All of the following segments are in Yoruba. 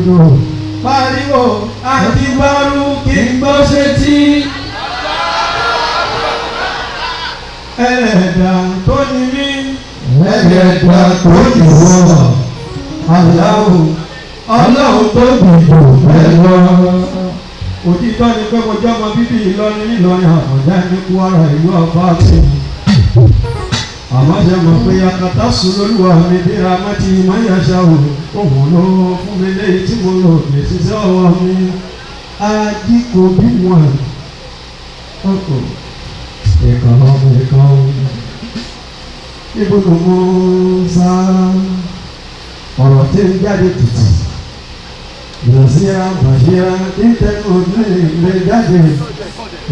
òdodo. Pariwo àdìbárú kí n gbọ́ sétí. Ẹlẹ́dàá tó ní mí. Ẹlẹ́dàá tó ní wọ́. Aláwo ọlọ́run tó dùn bẹ́ẹ̀ lọ. Òtítọ́ ni pé mo jẹ́ ọmọ bíbí Ìlọrin nílọrin Àfọ̀njá ní Kwara ìlú ọba mi. Àmọ́ ṣe mọ̀ pé akata sùn lólúwa mi bí ramátì máyàṣá o. Òun ló fún mi léyìí tí mo lò lè ṣiṣẹ́ ọwọ́ mi. Ajíkò bí wọn. Ìkan ọmọ ìkan. Ibùdó mú sá. Ọ̀rọ̀ tí ń jáde tìtì. Nàṣíra bàṣíra tí ń tẹnu ọdún ilé jáde.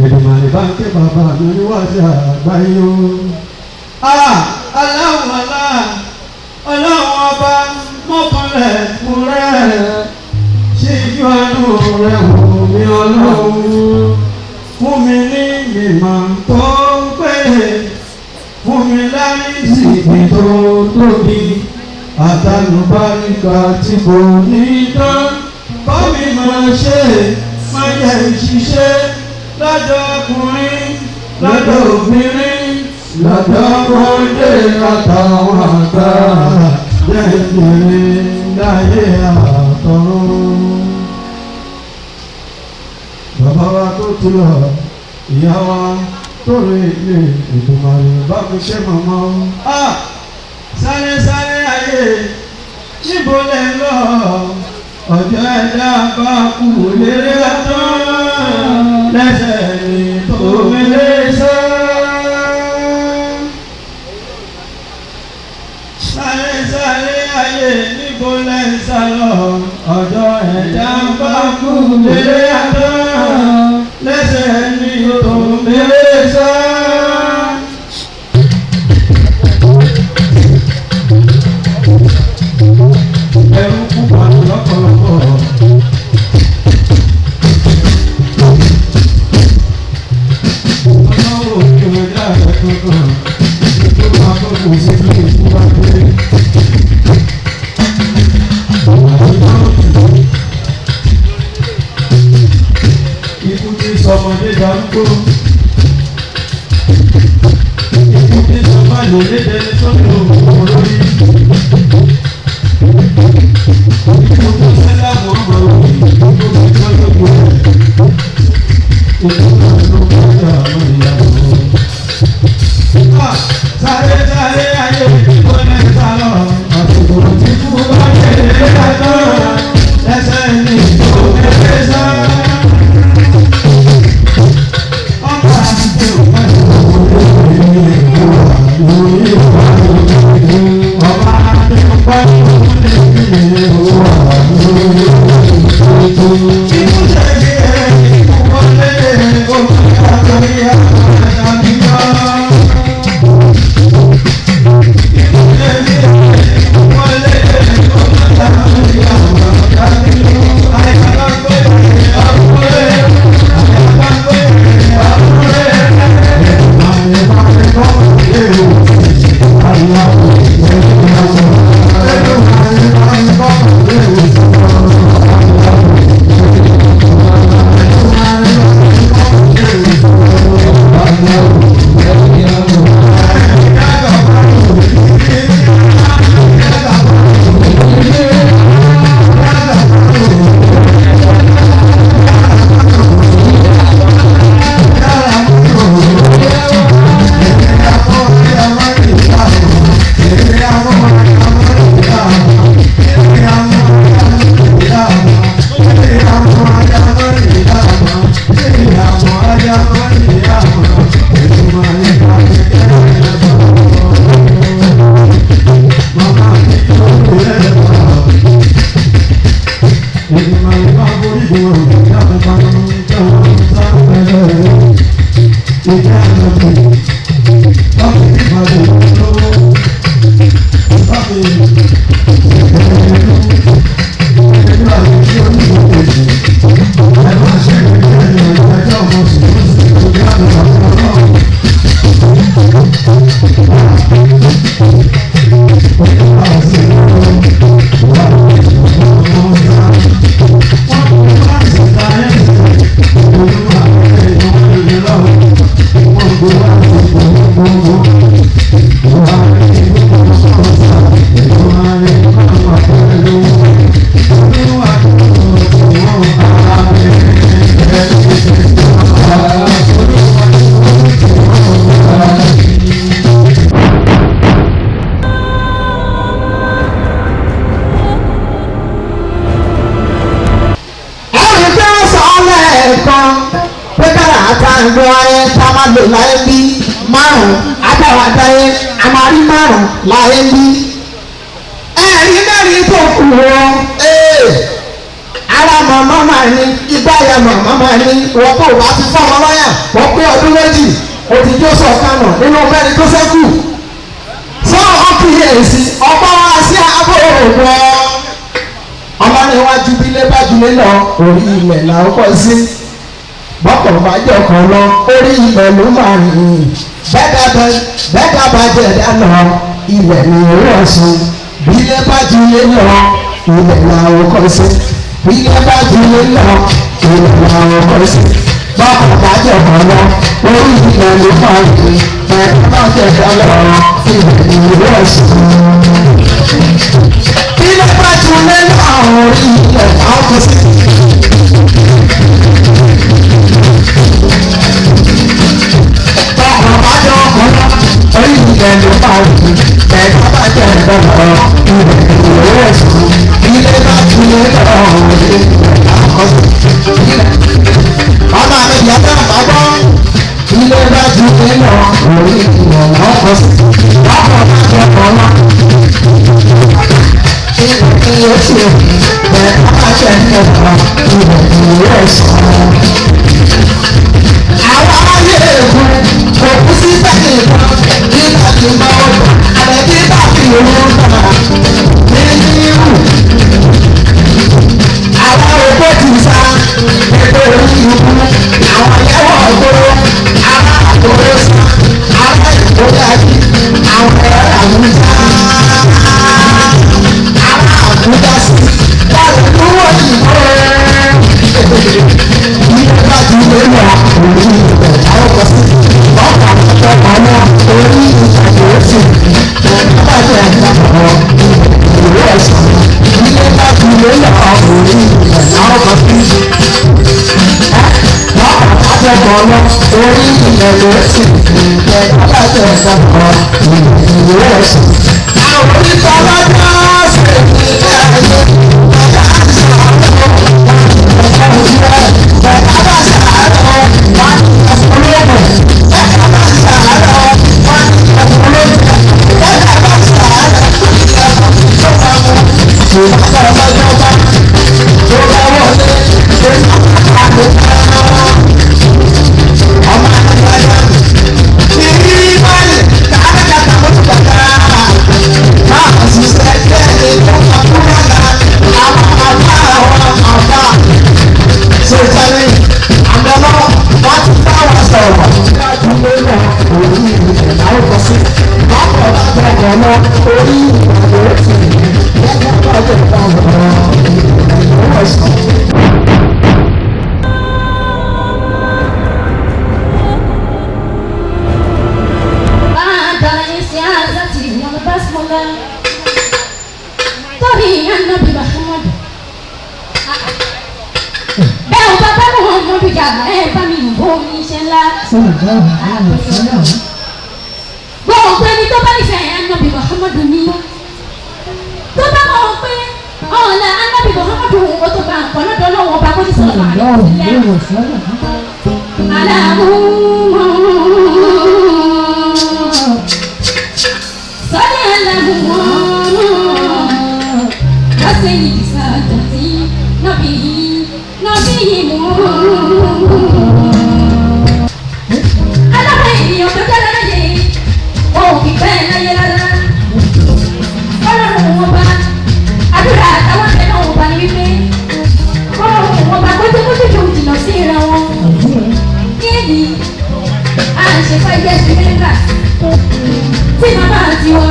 Èdùmàrè bá ń ké bàbá mi oníwàṣà àgbáyé o. Aláwọ̀ alá ọlọ́run ọba mọ́kànlẹ̀ fún rẹ̀. Ṣé ijó àánú rẹ̀ wò mí ọlọ́run? Fún mi ní ìmọ̀ tó péye. Fún mi lárísìkí tó tóbi. Àtàlùbáríkà tí kò ní tán. Bá mi máa ṣe má jẹ́ ìṣiṣẹ́ lọ́dọ̀ ọkùnrin lọ́dọ̀ obìnrin lọ́dọ̀ ọmọdé àtàwọn àgbà jẹ́ ìrìn láyé àtọ̀run. Bàbá wa tó ti lọ, ìyá wa tó rí ilé Èdùmàrè bá mi ṣe màmá o. Sáré sáré ayé níbo lẹ lọ? Ọjọ́ ẹ̀dá bá kú lérè tán lẹ́sẹ̀ ní tòmí lè sá. Sáré sáré ayé níbo lẹ ń sá lọ? Ọjọ́ ẹ̀dá bá kú lérè tán lẹ́sẹ̀ ní tòmí lè sá. Ẹrú púpọ̀ lọ́pọ̀lọpọ̀. Ọlọ́run òkè ọjà rẹ̀ kankan tó máa tó kù sí fún ìkú bá dé. Ikú tí sọmọdé darúgbó. Ikú tí sọmọdé lédè sọ́dọ̀ òkú lórí. Sáré sáré ayé ìgbóná sálọ, àsìkò tí kú bá dé látọ̀, lẹ́sẹ̀ ní ìgbóná sá. Ọkọ̀ àti òkú ọba àti lẹ́ẹ̀kan pé kára àtàǹgbọ̀ ayé tá a máa lò láyé bí márùn-ún àtàwọn àtàyé a máa rí márùn-ún láyé bí. Ẹ̀rí mẹ́rin tó kù wọ́n ara màmá máa ní ìgbáyà màmá máa ní wọ́n tó wàá ti fọ́ ọmọ lọ́yà wọ́n pé ọdún méjì òtijọ́ sọ̀kanà nínú mẹ́rin tó ṣẹ́kù. Sọ ọ́kìyèsí ọgbọ́n wá sí abọ́ òògùn ọmọ níwájú bí ilé bá julé lọ orí ilẹ̀ là ó kọ́ sí bọ́kọ̀ bá jẹ́ ọkọ̀ lọ orí ilẹ̀ ló máa rìn bẹ́ẹ̀dá bá jẹ́ ẹ̀dá lọ ilẹ̀ ni owó ọ̀sùn bí ilé bá julé lọ ilẹ̀ là ó kọ́ sí bí ilé bá julé lọ ilẹ̀ là ó kọ́ sí bọ́kọ̀ bá jẹ́ ọkọ̀ lọ orí ilẹ̀ ló máa rìn bẹ́ẹ̀dá bá jẹ́ ẹ̀dá lọ ilẹ̀ ni owó ọ̀sùn ilé bá julé lọ orí ilẹ̀ là ó kọ́ sí. Orí ilẹ̀ ló bá wù ẹ̀ka bá jẹ́ ẹ̀dá lọ ilẹ̀ ìwé ẹ̀sùn ilé bá tilé lọ ilé àkọsí ilẹ̀. Ọmọ mi ìyá náà bá gbọ́ ilé bá tilé lọ orí ilẹ̀ lọ́kọ̀sí lọ́kọ̀ bá jẹ́ ọ̀la. Ilẹ̀ ìwé ẹ̀sùn ẹ̀ka bá jẹ́ ẹ̀dá lọ ilẹ̀ ìwé ẹ̀sùn. Àwọn ayé èkó kò kú sí bẹ́ẹ̀ nìkan nígbà tí bá ọ̀dọ̀ àbẹ̀bí bá fi òun gbà nínú irú. Àwọn òkú ti sá ètò orí ikú àwọn ẹ̀wọ̀n ọ̀gbọ́rọ̀ ará àkóró sá ará ìkóyàjí àwọn ẹ̀rọ àwùjá ará àbújá sí báwo ló wọ̀ ìbò ilé bá ti lé lọ orí ilẹ̀ àwọn kan sí ọkọ̀ àtọ́kọ̀ náà orí ìtàgé sí ẹ̀ka bá jẹ́ ẹ̀ka bọ̀ ìwé ẹ̀sán ilé bá ti lé lọ orí ilẹ̀ àwọn kan sí ọkọ̀ àtọ́kọ̀ náà orí ilẹ̀ ló sì ẹ̀ka bá jẹ́ ẹ̀ka bọ̀ ìwé ẹ̀sán. Àwọn onítọ̀lọ́jọ́ ṣe ìgbé ayé ọ̀gá àti Gbogbo ẹni tó bá nífẹ̀ẹ́ Ànábì Muhammadu ní tó bá mọ̀ pé ọ̀la Ànábì Muhammadu ó tó bá nǹkan lọ́dọ̀ lọ́wọ́ ọba kó ní sọ̀rọ̀ àlẹ́ sọ́lẹ̀ aláhùn wọ́n yìí sàdọ̀tì nọ́bì nọ́bì yìí mú. Aláwọ̀ ènìyàn tó dára láyé òun kì í pẹ́ láyé rárá. Ọlọ́run wọn bá àdúrà àtàwọn ọ̀tẹ̀ náà wọn bá ní wípé ọlọ́run wọn bá kójú kójú jù jìnnà sí ìra wọn. Ní èyí, à ń ṣe fáyé sí mẹ́ta tí màmá ti wọ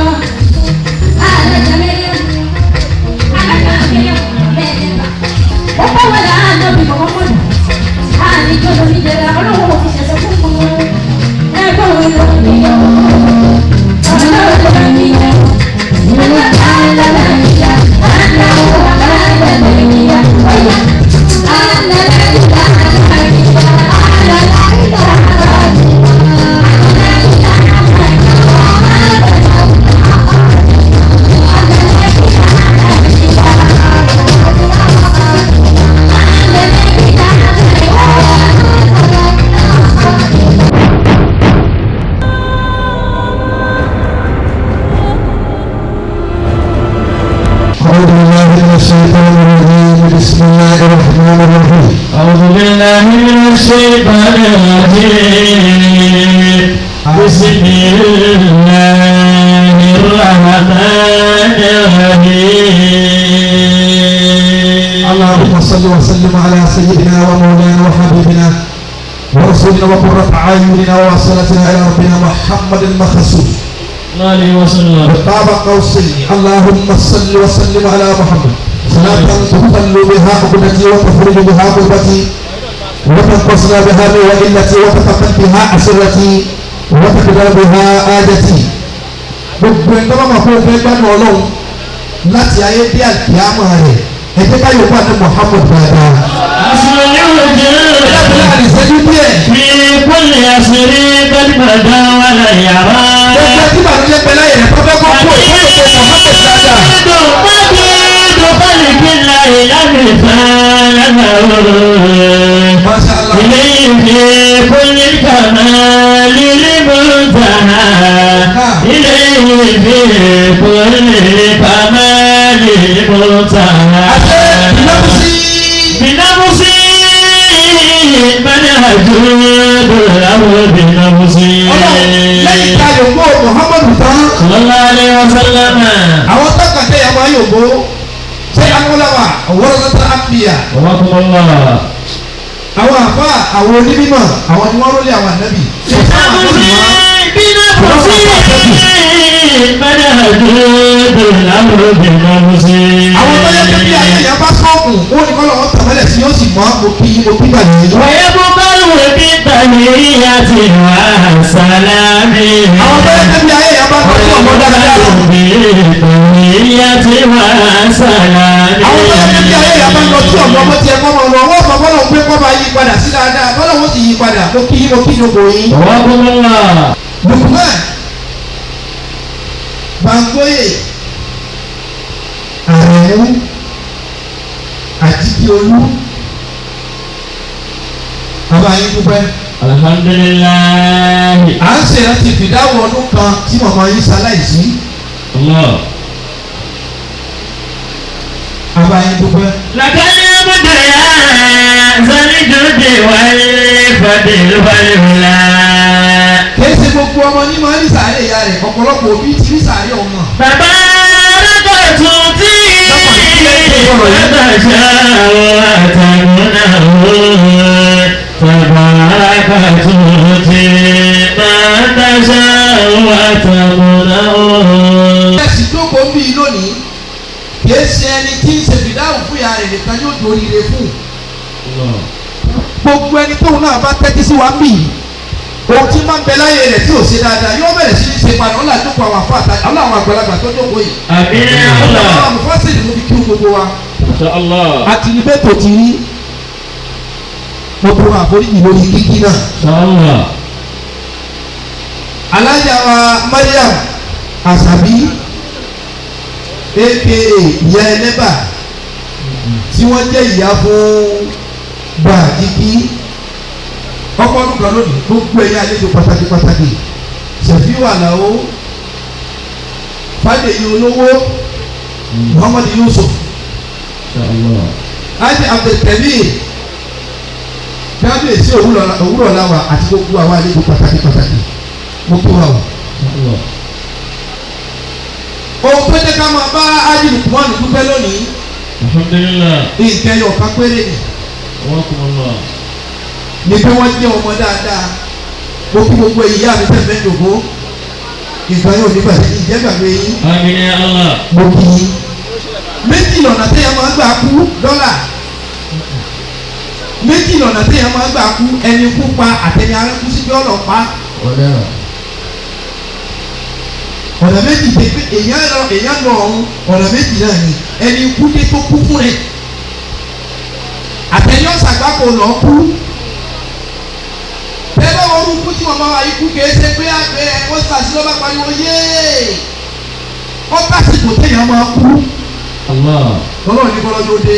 alájà mẹ́rin alájà mẹ́rin mẹ́rin. Ó bá wà láàánú bí mọ̀mọ́mọ́dù àníjọ́ أعوذ بالله من الشيطان الرجيم بسم الله الرحمن الرحيم اللهم صل وسلم على سيدنا ومولانا وحبيبنا ورسولنا وقرة أعيننا ووصلتنا إلى ربنا محمد المخصوص عليه وسلم وطاب قوسين. اللهم صل وسلم على محمد صلاة تحل بها عقدتي وتفرج بها قربتي وتنقصنا بها من وإلتي وتتقن بها أسرتي وتقدر بها عادتي. Gbogbo ẹni tó bá máa fún ẹgbẹ́ gbádùn Ọlọ́run láti ayé dé àlùkìyámà rẹ̀ ẹ jẹ́ ká yòókù àti Muhammad dáadáa. Ẹ̀dá àdìsẹ́jú díẹ̀. في كل عصر قد بدا ولا يرى. Gbogbo ẹtí bàtúndé pẹ̀lú ayẹyẹ tó fẹ́ kó kú òkú òkú Muhammad dáadáa. مجيد خلق الله لا مثال له. Masha Allah. إليه في كل الكمال المنتهى. إليه في كل الكمال المنتهى. Àṣẹ ìlọ́kùsí. بنفسي من أجود له بنفسي. Ọlọ́run lẹ́yìn tá a yòókù Muhammad tán. صلى الله عليه وسلم. Àwọn tọkàtẹ́ yà máa yòókù. Ṣé Awólọ́wà wọ́rọ́sọ́tà Àbíyà? رحمكم الله. Àwọn àfa àwọn onímọ̀ àwọn ni wọ́n rólé àwọn ànábì. Ṣé sáwọn ànábì wọn? بنفسي من أجود له بنفسي. Àwọn tó yẹ kí ayé yẹn bá sọ́ọ̀kù wọ́n ní kọ́lọ́ wọn tàmẹ́lẹ̀ sí yóò sì mọ́ mo kí mo kí bàjẹ́. ويبقى بالتحية والسلام. Àwọn tó yẹ kí ayé yẹn bá tọ́jú ọmọ dáadáa. بالتحية والسلام. Àwọn tó yẹ kí ayé yẹn bá lọ sí ọmọ ọmọ tiẹ̀ kọ́ máa lọ wọ́n sọ fọlọ́ pé kọ́ máa yí padà sí dáadáa bọ́lá wọ́n sì yí padà mo kí mo kí lóko yín. رحمكم الله. Lukman Bangoye Àrẹ̀mú Àjíkíolú bàbá yín dúpẹ́. Alhamdulillah. À ń ṣèrántí fìdáwọ̀ ọdún kan tí màmá yín ṣaláìsí. Allah. Bàbá yín dúpẹ́. لقد بدأ ذا الجود والفضل والولاء. Kìí ṣe gbogbo ọmọ ní máa ń rí sàárè ìyá rẹ̀ ọ̀pọ̀lọpọ̀ òbí ti rí sàárè ọmọ. Bàbá alákọ̀tún tí àtàṣà àtàmúnáwó bàbá alákọ̀tún tí àtàṣà àtàmúnáwó. Ẹ̀sìn jókòó bí i lónìí kìí ṣe ẹni tí ń ṣe fìdáhùn fún ìyá rẹ̀ nìkan yóò doríire fún. Gbogbo ẹni tóun náà bá tẹ́tí sí wa ń bì í ohun tí máa ń bẹ láyé rẹ̀ tí ò ṣe dáadáa yóò bẹ̀rẹ̀ sí ní ṣe padà ọ̀là jókòó àwọn àfọ àtà ọ̀là àwọn àgbàlagbà tó jókòó yìí. Àmín Ọ̀là Allah. àwọn àmùfásìlì ló fi kí gbogbo wa. Insha Allah. Àti ní bẹ́ẹ̀ tó ti rí mo tọrọ àforíjì lórí kíkí náà. Insha Allah. Alájà wa Mariam Àṣàbí aka ìyá ẹlẹ́bà tí wọ́n jẹ́ ìyá fún Bàdìkí ọkọ ọdún kan lónìí gbogbo ẹ̀yà àlejò pàtàkì pàtàkì Ṣẹ̀fíù Àlàó Fádèyí olówó Muhammad Yusuf Insha Allah. Ájì Abdulkabir kábíyèsí òwúrọ̀ làwà àti gbogbo àwọn àlejò pàtàkì pàtàkì mo kí wa o. Insha Allah. Ohun tó jẹ́ ká máa bá Ájì Lukman dúpẹ́ lónìí Alhamdulillah. nǹkan ẹyọ kan péré ni Wa Allah. ni pé wọ́n jẹ́ ọmọ dáadáa mo kí gbogbo ìyá mi tẹ̀ fẹ́ jòkó nǹkan yóò ní bàjẹ́ ìjẹ́ gbàgbé yín Àmín ya Allah. mo kí yín. Méjì lọ̀nà téèyàn máa ń gbà kú dọ́là méjì lọ̀nà téèyàn máa ń gbà kú ẹni kú pa àtẹni arákú sí pé ọ̀nà pa ọ̀nà méjì pé pé èèyàn lọ èèyàn lọ ọ̀hún ọ̀nà méjì náà ni ẹni kú dé tó kú fún rẹ̀ àtẹni ọ̀sàgbákò lọ kú tẹ́lẹ̀ wọn rú kú tí wọ́n máa wá ikú kìí ṣe pé àgbẹ̀ wọ́n sàṣì lọ́ba pariwo yéé ọ̀tàsìkò téèyàn máa kú Allah. lọ́lọ́run ní kọ́lọ́jọ́ dé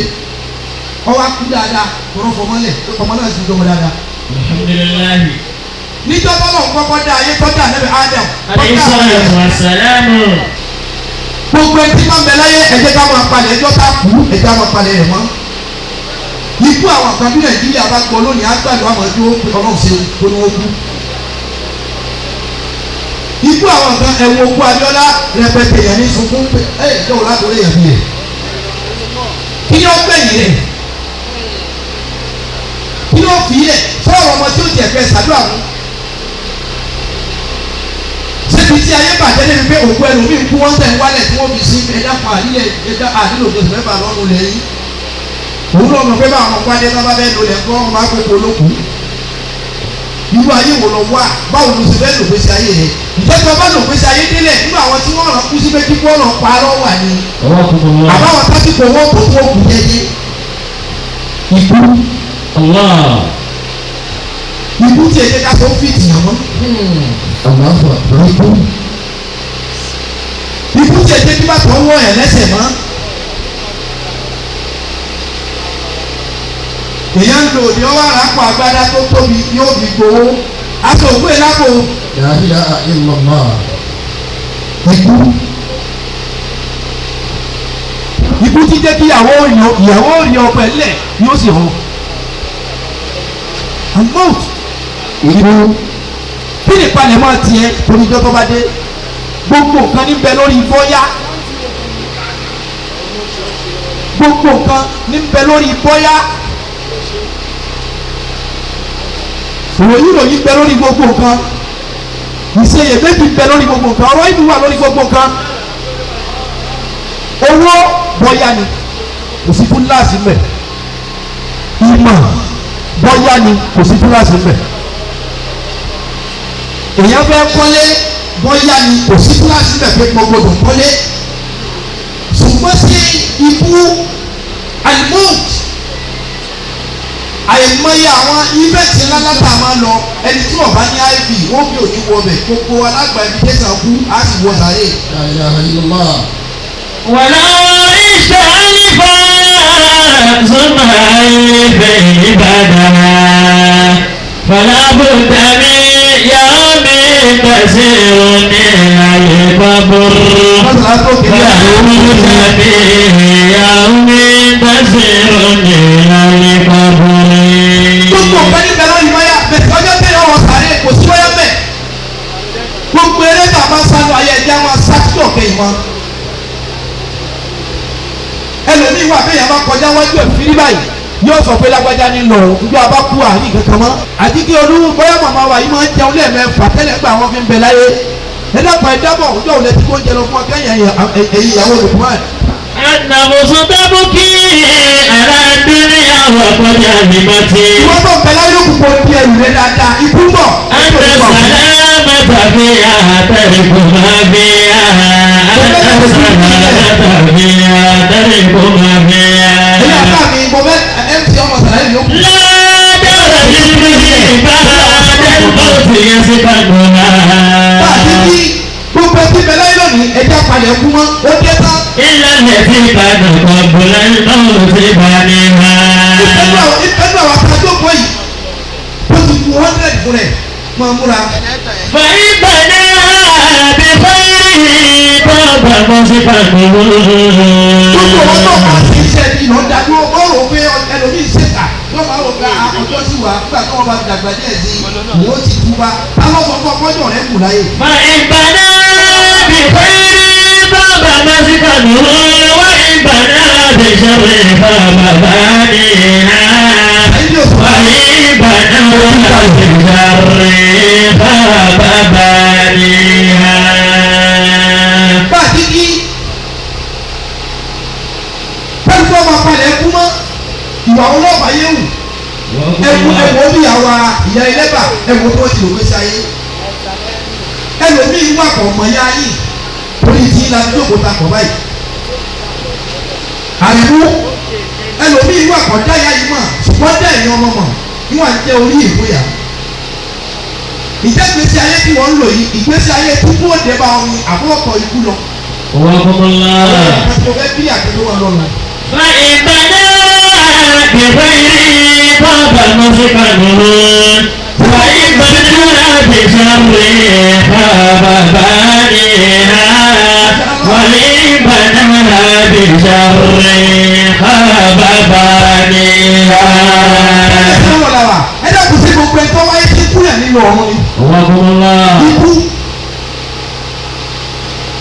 ọwọ́ akú dáadáa tọrọ fọmọlẹ̀ ọmọ náà sì dọ́mọ dáadáa. Alhamdulillah. Níjọ́ tọ́lọ̀ ń kọ́kọ́ dá ayé tọ́jà nẹ́bẹ̀ Adam Alayhi tọ́jà salatu wa salam. gbogbo ẹni tí máa ń bẹ láyé ẹ jẹ́ ká máa palẹ̀ ẹjọ́ tá a kú ẹ jẹ́ ká máa palẹ̀ rẹ̀ mọ́. Ikú àwọn kan bí Nàìjíríà bá gbọ́ lónìí àgbàdo àwọn tí ó Ọlọ́run ṣe tó ní wọ́n kú. Ikú àwọn kan ẹ̀wọ̀n òkú Abíọ́lá rẹpẹtẹ yẹn ní sunkún pé ẹ̀ ìjọba látòrí yẹn fi yẹ. Kí ni ó gbẹ̀yìn rẹ̀? Kí ló fi yẹ sọ̀rọ̀ ọmọ tí ó jẹ̀ fẹ́ ṣàdúrà fún? Ṣébi tí ayé bàjẹ́ débi pé òkú ẹlòmíì kú wọ́n tẹ̀ ń wálẹ̀ tí wọ́n fi sí ẹ̀dá kan àdílé ẹ̀dá àdílé òjò mẹ́fà lọ́rùn lẹ́yìn. Òun náà mọ̀ pé báwọn ọmọ wálé bá bá bẹ́ẹ̀ lò lẹ́kọ́ ọmọ akókò olókùú. Irú ayé wo lọ wá? Báwo ló ṣe fẹ́ lò gbèsè ayé rẹ̀? Ìjẹ́ bá lò gbèsè ayé délẹ̀ nínú àwọn tí wọ́n rán kú sí pé kíkú ọ̀nà pa lọ́wọ́ ni. Àbáwọn tásìkò wọn kò tó kù jẹjẹ. Ikú. Ikú tí èdè ká tó ń fìtì hàn mọ́. Ikú. Ikú tí èdè kí bàtà ń wọ̀ ẹ̀ lẹ́sẹ̀ mọ́. Èèyàn ń lò ní ọwọ́ àràpọ̀ agbádá tó tóbi yóò fi gbowó. Aṣọ òkú ẹ̀ lápò. La ilaha illallah. Ikú. Ikú tí jẹ́ kí ìyàwó rí ọkọ ẹ̀ lẹ̀ yóò sì hàn. Almout. Ikú. Kí ni ìpalẹ̀mọ́ tiẹ̀ torí ijọ́ tó bá dé? Gbogbo nǹkan ní bẹ lórí bọ́yá. Gbogbo nǹkan ní bẹ lórí bọ́yá. Ìròyìn ìròyìn bẹ lórí gbogbo nǹkan. Ìṣeyèméjì bẹ lórí gbogbo nǹkan. Ọ̀rọ̀ ìlú wà lórí gbogbo nǹkan. Owó bọ́yá ni kò sí túláàsì mẹ́. Ìmọ̀ bọ́yá ni kò sí túláàsì mẹ́. Èèyàn fẹ́ kọ́lé bọ́yá ni kò sí túláàsì mẹ́ pé mo gbọdọ̀ kọ́lé. Ṣùgbọ́n sí ikú alimut àìmọye àwọn ìfẹ̀tì ńláńlá tá a máa lọ ẹni tí wọ́n bá ní iv wọ́n fi òní wọ bẹ̀ gbogbo alágbà ibi tẹ̀sán kú á sì wọ sàárè. La ilaha illallah. ولو عشت ألفا ثم ألفين بعدها فلا بد من يوم تسير إلى القبر Mọ́sálá tó kéré فلا àná. بد من يوم تسير إلى القبر Gbogbo nǹkan ní bẹ̀rẹ̀ lórí wáyà bẹ̀rẹ̀ ọjọ́ tẹ̀lé ọwọ́ sàárè kò sí wáyà bẹ̀. Gbogbo eré tá a máa sánú ayé ẹja máa sá sí ọ̀kẹ́ ìmọ̀. Ẹlòmíì wà bẹ́ẹ̀ yẹn bá kọjá wájú ẹ̀ fírí báyìí yóò sọ pé lágbájá ní lọ ojú abá kú àárín kankan mọ́. Àdínkì olú bóyá màmá wa yìí máa ń jẹun lẹ́ẹ̀mẹ́fà tẹ́lẹ̀ gbà wọ́n fi ń bẹ láyé. Ẹ dákun ẹ dábọ̀ ọjọ́ òun lẹ ti kó oúnjẹ lọ fún ọ kẹ́yìn ẹ̀yìn ìyàwó olùkọ́ ẹ̀. النفس تبكي على الدنيا وقد علمت Ìwọ́n tó ń bẹ láyé ló kù kó di ẹrù rẹ dáadáa ikú ń bọ̀. أن السلامة فيها ترك ما فيها أن السلامة فيها ترك ما Ẹ̀yin فيها àbá mi mo fẹ́ MC ọmọ sàlàyé yòókù. لا دار للمرء بعد الموت يسكنها Bá a ti kí gbogbo ẹtí bẹ láyé lónìí ẹjẹ́ apalẹ̀ kú mọ́ ó dé tán. إلا التي قد قبل الموت بنيها Ìfẹ́nu àwọn akájókòó yìí tó ti ku 100 fún rẹ̀ máa múra. فإن بناها بخيره طاب مسكنه Gbogbo wọn náà máa ṣe iṣẹ́ bí lọ́ọ́ dájú ó rò pé ẹlòmíì ṣèkà yóò máa rò pé ọjọ́ sì wà nígbà tó wọn bá ti dàgbà díẹ̀ sí i òun ó ti tú bá táwọn sọ fún ọkọ́jọ́ rẹ̀ kù láyé. فإن بنى بخير طاب مسكنه وإن بنى بشر خاب بانيها Ẹ̀yin yóò sọ وإن بنى بشر خاب بانيها bá a ti kí pẹ̀lú tó máa palẹ̀ kú mọ́ ìwà ọlọ́pàá yé wù ẹwù ẹwù omi àwa ìyá ẹlẹ́bà ẹwù tó ti òwe sáyé ẹlòmíì wà kọ̀ mọ̀ ya yìí torí tí la jókòó ta kọ̀ báyìí àrẹ̀mú ẹlòmíì wà kọ̀ dá ya yìí mọ̀ ṣùgbọ́n dá ẹ̀yìn ọmọ mọ̀ níwọ̀n jẹ́ orí ìfòyà ìjẹ́ ìgbésí ayé tí wọ́n ń lò yìí ìgbésí ayé tí kú òde bá wọn ni àbọ̀kọ̀ ikú lọ. وقم الله Àwọn ọmọ fẹ́ bí àkẹ́kọ̀ọ́ wọn lọ́nà. فإن بدا بخير طاب مسكنه وإن بدا بشر خاب بانيها وإن بدا بشر خاب بانيها. Ẹ dákun sí gbogbo ẹ tó wáyé tí kúrẹ̀ nínú ọ̀run ni. Ikú.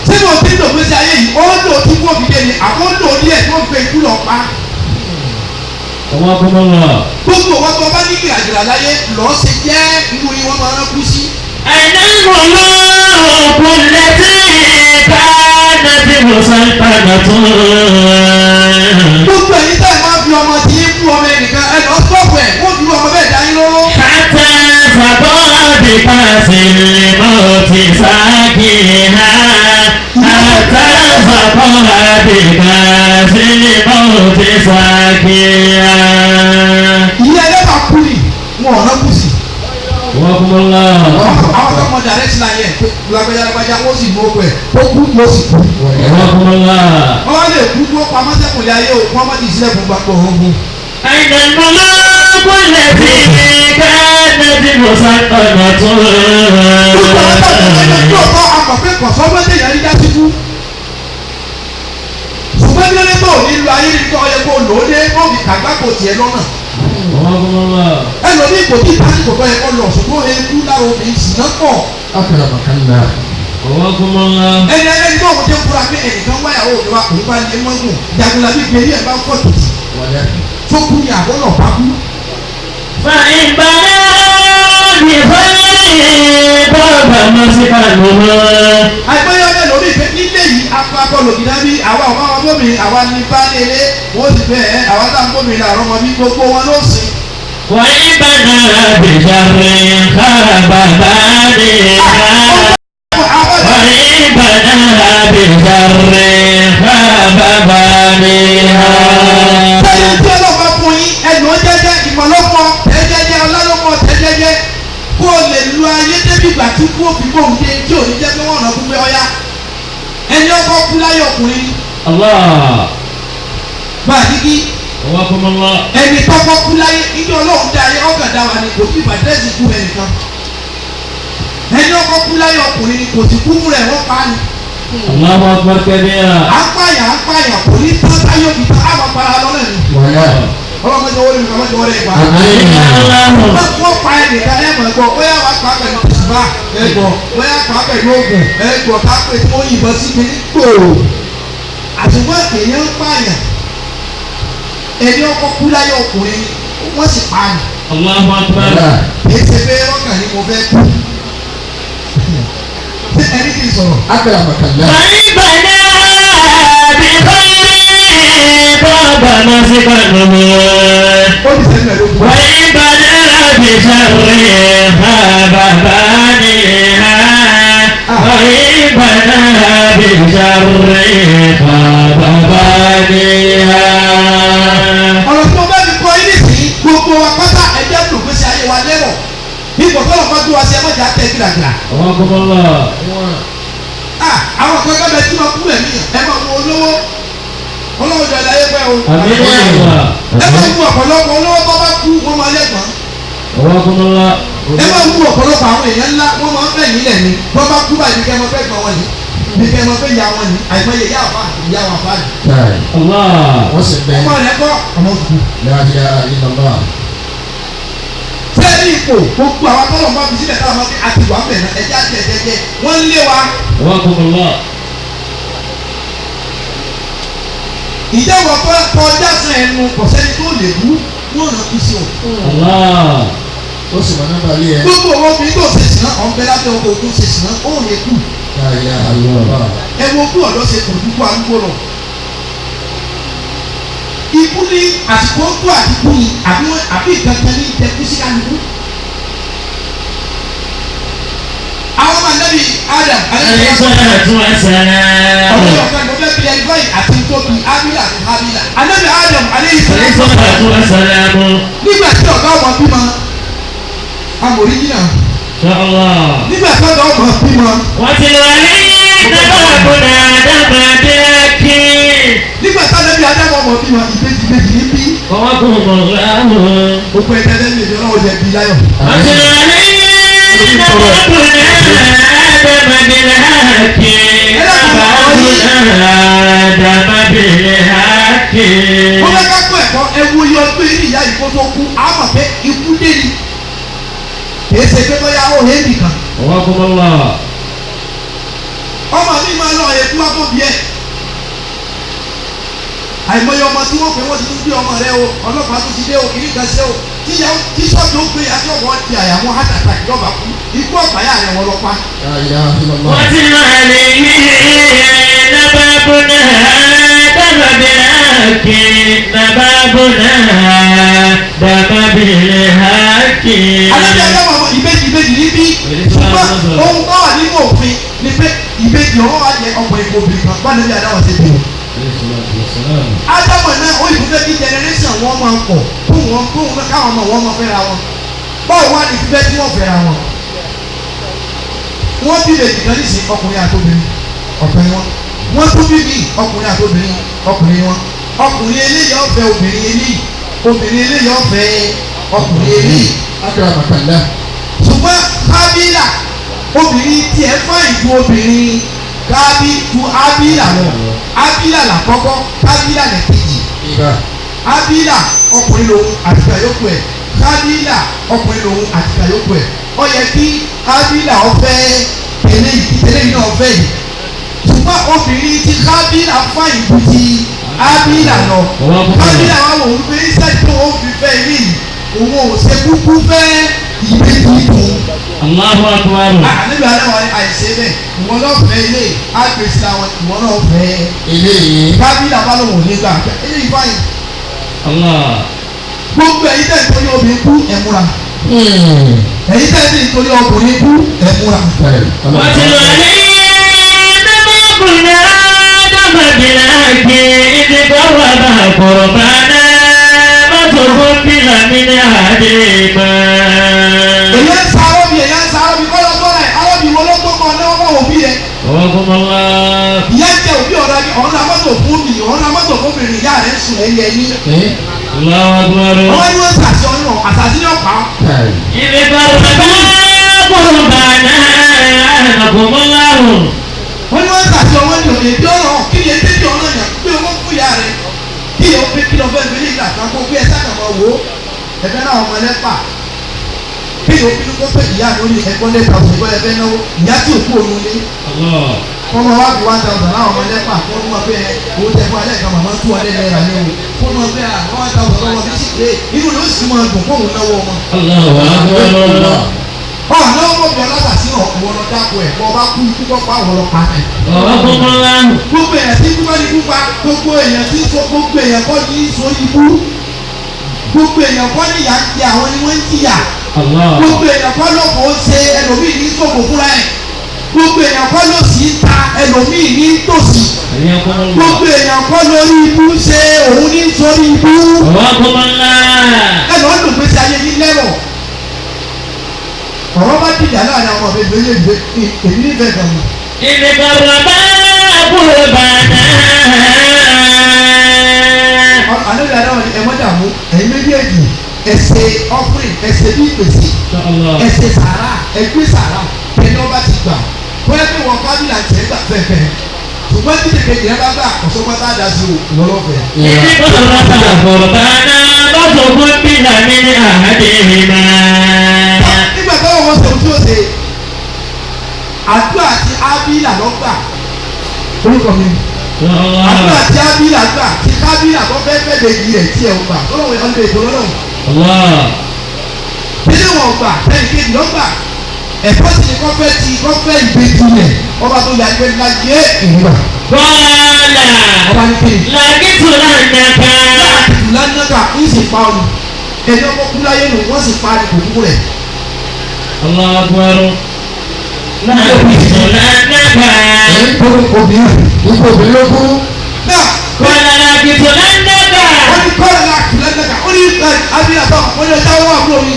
Sínú òtí lò pé sí ayé yìí, ó lò tí kò fi dé ni, àwọn lò ní ẹ̀ tó ń pe ikú lọ pa. Gbogbo wọn tó bá ní gìràgìrà láyé lọ́ọ́ ṣe jẹ́ inú yín wọ́n máa ń kú sí. أين الملوك التي كانت مسلطنة. Gbogbo ẹ̀yin tẹ́ ẹ máa fi ọmọ tí ń kú ọmọ ẹnìkan ẹ lọ sọ́ọ̀bù ẹ̀ wọ́n fi ọmọ bẹ́ẹ̀ dá yín lóró. حتى سقى بكأس الموت ساقيها. حتى سقى بكأس الموت ساقيها. Ìyá ẹlẹ́bàá kú ni wọn ò rán kú sí. Àwọn tó mọ direct line yẹn pé lágbájá lágbájá wọ́n sì mú ọkọ̀ ẹ̀ ó kú ló sì kú. Wọ́n wá lè kú kó pamọ́ sẹ́kùnlé ayé o wọ́n má ti sílẹ̀ fún gbàgbọ́ ogun. أين الملوك التي كانت مسلطنة. Gbogbo àwọn tó ń bẹ tó kọ́ akọ̀pẹ́ kọ̀sọ́gbọ́n tẹ̀yàn rí dá sí kú. Ṣùgbọ́n bí lóde tó ní lu ayé ní tó yẹ kó lò ó dé wọ́n fi kàgbá kò tiẹ̀ lọ́nà. Ẹlòmíì kò tí pásítọ̀ tó yẹ kó lọ ṣùgbọ́n eku lára obìnrin sì náà pọ̀. Ẹni ẹlẹ́ni tó ń tẹ́ fura pé ẹnìkan wáyà ó wa òun bá lé mọ́gùn jagunlabi gbé yẹn bá fọ́ tìtì tó kú ní àbọ̀lọ̀ bá kú. فإن بدا بخير طاب مسكنه. Àìmọye ọbẹ̀ lórí ìfẹ́ nílé yìí akọ akọlògìdá bí àwa ọmọ ọmọ gómìnà àwa ní baálé wọ́n sì fẹ́ ẹ àwa tá à ń gómìnà àrọ́ ọmọ bí gbogbo wọn ló sìn. وإن بدا بشر خاب بانيها. وإن بدا بشر خاب بانيها. Sẹ́yìn tí ọlọ́pàá fún yín ẹnu jẹ́jẹ́ ìmọ̀lọ́pọ̀ tẹ́jẹ́jẹ́ ọlọ́lọ́pọ̀ tẹ́jẹ́jẹ́ kó o lè lu ayé débi ìgbà tí kú òfin kò ń dé tí ò ní jẹ́ pé wọ́n ràn kú pé ọyá ẹni ọkọ kú láyé ọkùnrin ni. الله Bá a dígí حياكم الله. ẹni tọ́kọ́ kú láyé ìjọ ọlọ́run dá ayé ọkàn dá wa ni kò sí ìbàdẹ́sì kú ẹnìkan ẹni ọkọ kú láyé ọkùnrin ni kò sí kú mú rẹ̀ wọ́n pa á ni. الله أكبر كبيرا. À ń pààyàn à ń pààyàn kò ní tán táyé òbí tán á máa para lọ náà ni. Ọlọ́mọdé wọlé mi ọlọ́mọdé wọlé ìgbà. Wọ́n pa ẹnìkan ẹ̀ mọ̀ ẹ̀gbọ́ bóyá wàá pa pẹ̀lú tẹ̀síbá ẹ̀gbọ́ bóyá pa pẹ̀lú oògùn ẹ̀gbọ́ ká pé tí wọ́n yìnbọn sí mi ní gbòòrò. Àtùmọ̀ èèyàn ń pààyàn ẹni ọkọ kú láyé ọkùnrin wọ́n sì pa ni. الله أكبر. Kì í ṣe pé wọ́n kàn ní mo fẹ́ kú. Ṣé ẹni kì í sọ̀rọ̀? وإن بدا بخير طاب مسكنه. Ó ti sẹ́nu ẹ̀ ló kú. وإن بدا بشر خاب بانيها. وإن بدا بشر خاب بانيها. Ọ̀rọ̀ tí mo bá fi kọ́ yín nísìnyí gbogbo wa pátá ẹ̀jẹ̀ tó gbèsè ayé wa lẹ́rọ̀ bí kòtò ọ̀pá tó wa ṣe ẹ mọ̀jà tẹ̀ gíragíra. حياكم الله. Àwọn kan kábẹ́ tí wọ́n kú ẹ̀mí ẹ máa wo olówó olówó jọ ìdáyé pẹ́ o. آمين يا الله. Ẹ máa wo ọ̀pọ̀lọpọ̀ olówó tó bá kú wọ́n máa lẹ́gbọ̀n. حياكم الله. Ẹ máa wo ọ̀pọ̀lọpọ̀ àwọn èèyàn ńlá wọ́n máa ń fẹ́ yín lẹ̀ ni wọ́n bá kú báyìí kẹ́ ẹ máa fẹ́ gbọ́n wọn ni bí kẹ́ ẹ máa fẹ́ ya wọn ni àìmọye yá àfa ìyá wọn àfa ni. الله. Ọmọ rẹ kọ́ ọmọ òkú. Sẹ́ẹ̀rì ipò gbogbo àwọn tọ́lọ̀ máa fi sílẹ̀ táwọn máa fi àti wà mẹ́rin ẹ̀jẹ̀ àti ẹ̀jẹ̀ jẹ́ wọ́n ń lé wa. حياكم الله. Ìjẹ́wọ́ kọjá sàn ẹnu kò sẹ́ni tó lè bú wọ́n ràn kú sí o. الله. Gbogbo owó mi tó ṣe sìnà ọ̀nbẹ lábẹ́ ọkọ̀ tó ṣe sìnà ó yẹ kú. Ẹ wo kú ọ̀dọ́ ṣe kò dúkú arúgbó lọ. Ikú ní àsìkò kú àdínkù ni àbí wọ́n àbí ìkankan ní ìjẹkú sí kálukú. Àwọn ọmọ ànábì Adam عليه الصلاة والسلام. ọ̀dọ́ ọ̀kan ló fẹ́ fi ẹni báyìí àti tóbi Ábílà àti Hábílà. Ànábì Adam alayhi عليه salatu الصلاة والسلام. nígbà tí ọ̀gá ọmọ bímọ amòrí jìnnà إن شاء الله. nígbà tí ọ̀gá ọmọ bímọ واتل عليهم نبأ آدم بالحق. nígbà tí ànábì Adam ọmọ bímọ ìbejì ìbejì ní bí قواكم الله. gbogbo ẹgbẹ́ lẹ́nu ìjọ náà ó jẹ bí láyọ̀. واتل عليهم نبأ آدم بالحق. نبأ آدم بالحق. Mo fẹ́ ká kọ́ ẹ̀kọ́ Bẹ́ẹ̀ kọ́ ẹ wo iye ọdún yìí ìyá yìí kó tó kú á mọ̀ pé ikú dé ni. Kìí ṣe pé bóyá ó hé nìkan. Ọwọ́kùnmọ́lá. Ọmọ mi máa lọ ẹ̀kú wá fún bíẹ́. Àìmọye ọmọ tí wọ́n pè wọ́n ti tún gbé ọmọ rẹ o, ọlọ́pàá tó ti dé o, kìíní kan ṣe o. Tí sọ́ọ̀tì ó gbé aṣọ wọn di àyà wọn heart attack lọ́ba kú. Ikú ọ̀páyà rẹ̀ wọ́n lọ pa. La ilaha illallah. Wọ́n ti máa lè yí nàbàbùnà dàbàbìlàkì nàbàbùnà dàbàbìlàkì. Alẹ́ bí ọmọ ìbejì ìbejì níbí. Ṣùgbọ́n ohun tó wà nínú òfin ni pé ìbejì ọwọ́ wa jẹ ọkùnrin kò bìrì kan bá níbi àdáwọ̀ ṣe bìrì. Ádámọ̀ náà ó ìfúnfẹ́ kí generation wọn máa pọ̀ kóun wọn kóun náà káwọn ọmọ wọn máa fẹ́ra wọn. Báwo wá ní fífẹ́ tí wọ́n fẹ́ra wọn? Wọ́n bí ìbejì kan nísìnyí ọkùnrin àtobìnrin ọ̀kan ni wọ́n. Wọ́n tún bí mi ọkùnrin àtobìnrin ọkùnrin wọn. Ọkùnrin eléyìí ó fẹ́ obìnrin eléyìí. Obìnrin eléyìí ó fẹ́ ọkùnrin eléyìí. Akramakallah. Ṣùgbọ́n Kábílà obìnrin tiẹ̀ fáìn ju obìnrin kábí ju Ábílà lọ. Ábílà làkọ́kọ́, Kábílà lẹ́kejì. Ibà. Ábílà ọkùnrin lòun àti kàyókù ẹ̀. Kábílà ọkùnrin lòun àti kàyókù ẹ̀. Ó yẹ kí Ábílà ó fẹ́ eléyìí, eléyìí náà fẹ́ yìí. Ṣùgbọ́n obìnrin ti Kábílà fáìn ju ti Ábílà lọ. Kábílà wà wò wípé iṣẹ́ tó o fi fẹ́ ilé yìí, òun ò ṣe kúkú fẹ́ ìbejì tòun. Allahu akbar. Àníbi aláwọ̀ àìṣe bẹ́ẹ̀, ìwọ náà fẹ́ ilé, àgbèsè àwọn ìwọ náà fẹ́. Eléyìí. Kábílà bá lóun ò ní gbà, eléyìí báyìí. Allah. Gbogbo ẹ̀yin tẹ̀ nítorí obìnrin kú ẹ̀ múra. Ẹ̀yin tẹ̀ nítorí ọkùnrin kú ẹ̀ múra. Wọ́n ti máa lè yí nàbàbùnà dàbàbìlàkì ìdíkọ̀wàbà kọ̀rọ̀bánà mọ́tòkó bílà mí ní àdéhìmá. Èyí ń sa arọ́bì, èyí ń sa arọ́bì, kọ́ lọ gbọ́ra ẹ̀, arọ́bì wo ló gbọ́ kan náà wọ́n òbí rẹ̀. Ọwọ́kùnmọ́lá. Ìyá jẹ òbí ọ̀rọ̀ ayé, ọ̀rọ̀ amọ́tò fún mi, ọ̀rọ̀ amọ́tò fún mi, ìyá rẹ̀ ń sùn ẹ̀yẹ ní. Allahu akbar. Wọ́n ní wọ́n sàṣọ náà, àṣàṣì ní ọ̀pá. Ìdíkọ̀wàbà kọ̀rọ̀bánà mọ́tòkó. Wọ́n ní wọ́n sàṣọ wọn ní òye bí ọ̀rọ̀ kí ni ètè bí ọ̀rọ̀ yàn pé owó fún ìyá rẹ̀. Kí ni ó fi kí lọ fẹ́ fi ní ìgbà kan kó gbé ẹ sáà máa wò ó. Ẹ̀fẹ́ náà ọmọ ẹlẹ́pà. Kí ni ó fi kó pé ìyá lórí ẹ̀kọ́ lẹ́ta òṣèlú ẹ̀fẹ́ náwó ìyá tí òkú òun lé. Allah. Wọ́n máa wá fi 1,000 láwọn ọmọ ẹlẹ́pà kó wọ́n máa fẹ́ owó tẹ fún alẹ́ kan màmá 200 naira ní o. Kó wọ́n máa fẹ́ 1,000 lọ́wọ́ bí sì pé inú ló sì máa dùn kóun náwó ọmọ. Allahu akbar. Ọ̀nà ọmọ bí ọlọ́dà sí ọ̀pọ̀ ọ̀nà dáko ẹ̀ bọ́ bá kú ikú kọ́kọ́ àwọn ọlọ́pàá ẹ̀. Ọwọ́kùnmọ́lá. Gbogbo èèyàn tí kú bá ní kú pa gbogbo èèyàn tí sọ gbogbo èèyàn kọ́ ní sọ ibú. Gbogbo èèyàn kọ́ ní ìyà ń jẹ àwọn ni wọ́n ń jìyà. Allah. Gbogbo èèyàn kọ́ ló kò ṣe ẹlòmíì ní sòkò fúnra ẹ̀. Gbogbo èèyàn kọ́ ló sì ń ta ẹlòmíì ní tòsí. Ọwọ́kùnmọ́lá. Gbogbo èèyàn kọ́ lórí ibú ṣe òun ní sórí ibú. Ọwọ́kùnmọ́lá. Ẹ lọ́ọ́ lò gbèsè ayé yín lẹ́rọ̀. Ọ̀rọ̀ bá dìjà láàrin àwọn ọmọ mi lóye èmi nífẹ̀ẹ́ gan ni. Ìdíkọ̀wàbà kọ̀rọ̀bánà. Àlejò àdáwọn ni ẹ mọ́ dààmú ẹ̀yin méjèèjì ẹ̀sẹ̀ offering ẹ̀sẹ̀ bí ìpèsè ẹ̀sẹ̀ sàrà ẹ̀gbẹ́ sàrà ẹni ọba ti gbà bóyá pé wọn kábílà tiẹ̀ gbà fẹ́fẹ́ ṣùgbọ́n tí kejì rẹ bá gbà ọ̀ṣọ́gbọ́n tá a dá sí o ìwọlọ́fẹ̀ẹ́. Ìdíkọ̀wàbà kọ̀rọ̀bánà mọ́tòkó bílà mí ní àdéhìmá. Nígbà táwọn wọn sọ tí ó ṣe àdúrà tí ábílà lọ gbà orúkọ mi àdúrà tí ábílà gbà tí kábílà tó fẹ́ fẹ́ lè yí ẹ̀ tí ẹ̀ gbà tọ́lọ́wọ́ ẹ̀ ọ̀lẹ́ ìgbòho náà Allah. tẹ́lẹ̀ wọn gbà tẹ́lẹ̀ kejì lọ gbà ẹ̀fọ́ sì ni kọ́fẹ́ ti kọ́fẹ́ ìbejì rẹ̀ ọba tó yà gbé ńlá yé ìgbà Bọ́lá. ọba ní kéde Làkìtù lànàkà. lánàkà ń sì pa ọ̀nù ẹni ọkọ̀ kú láyé nù wọ́n sì pa ní kò kúkú rẹ̀ Allahu akbar. Làkìtù lànàkà. obìnrin Ikú obìnrin ló kú. náà Bọ́lá làkìtù lànàkà. wọ́n ní kọ́lá lánàkà ó ní abíyá tó wọ́n ní ọjà wọ́n àbúrò mi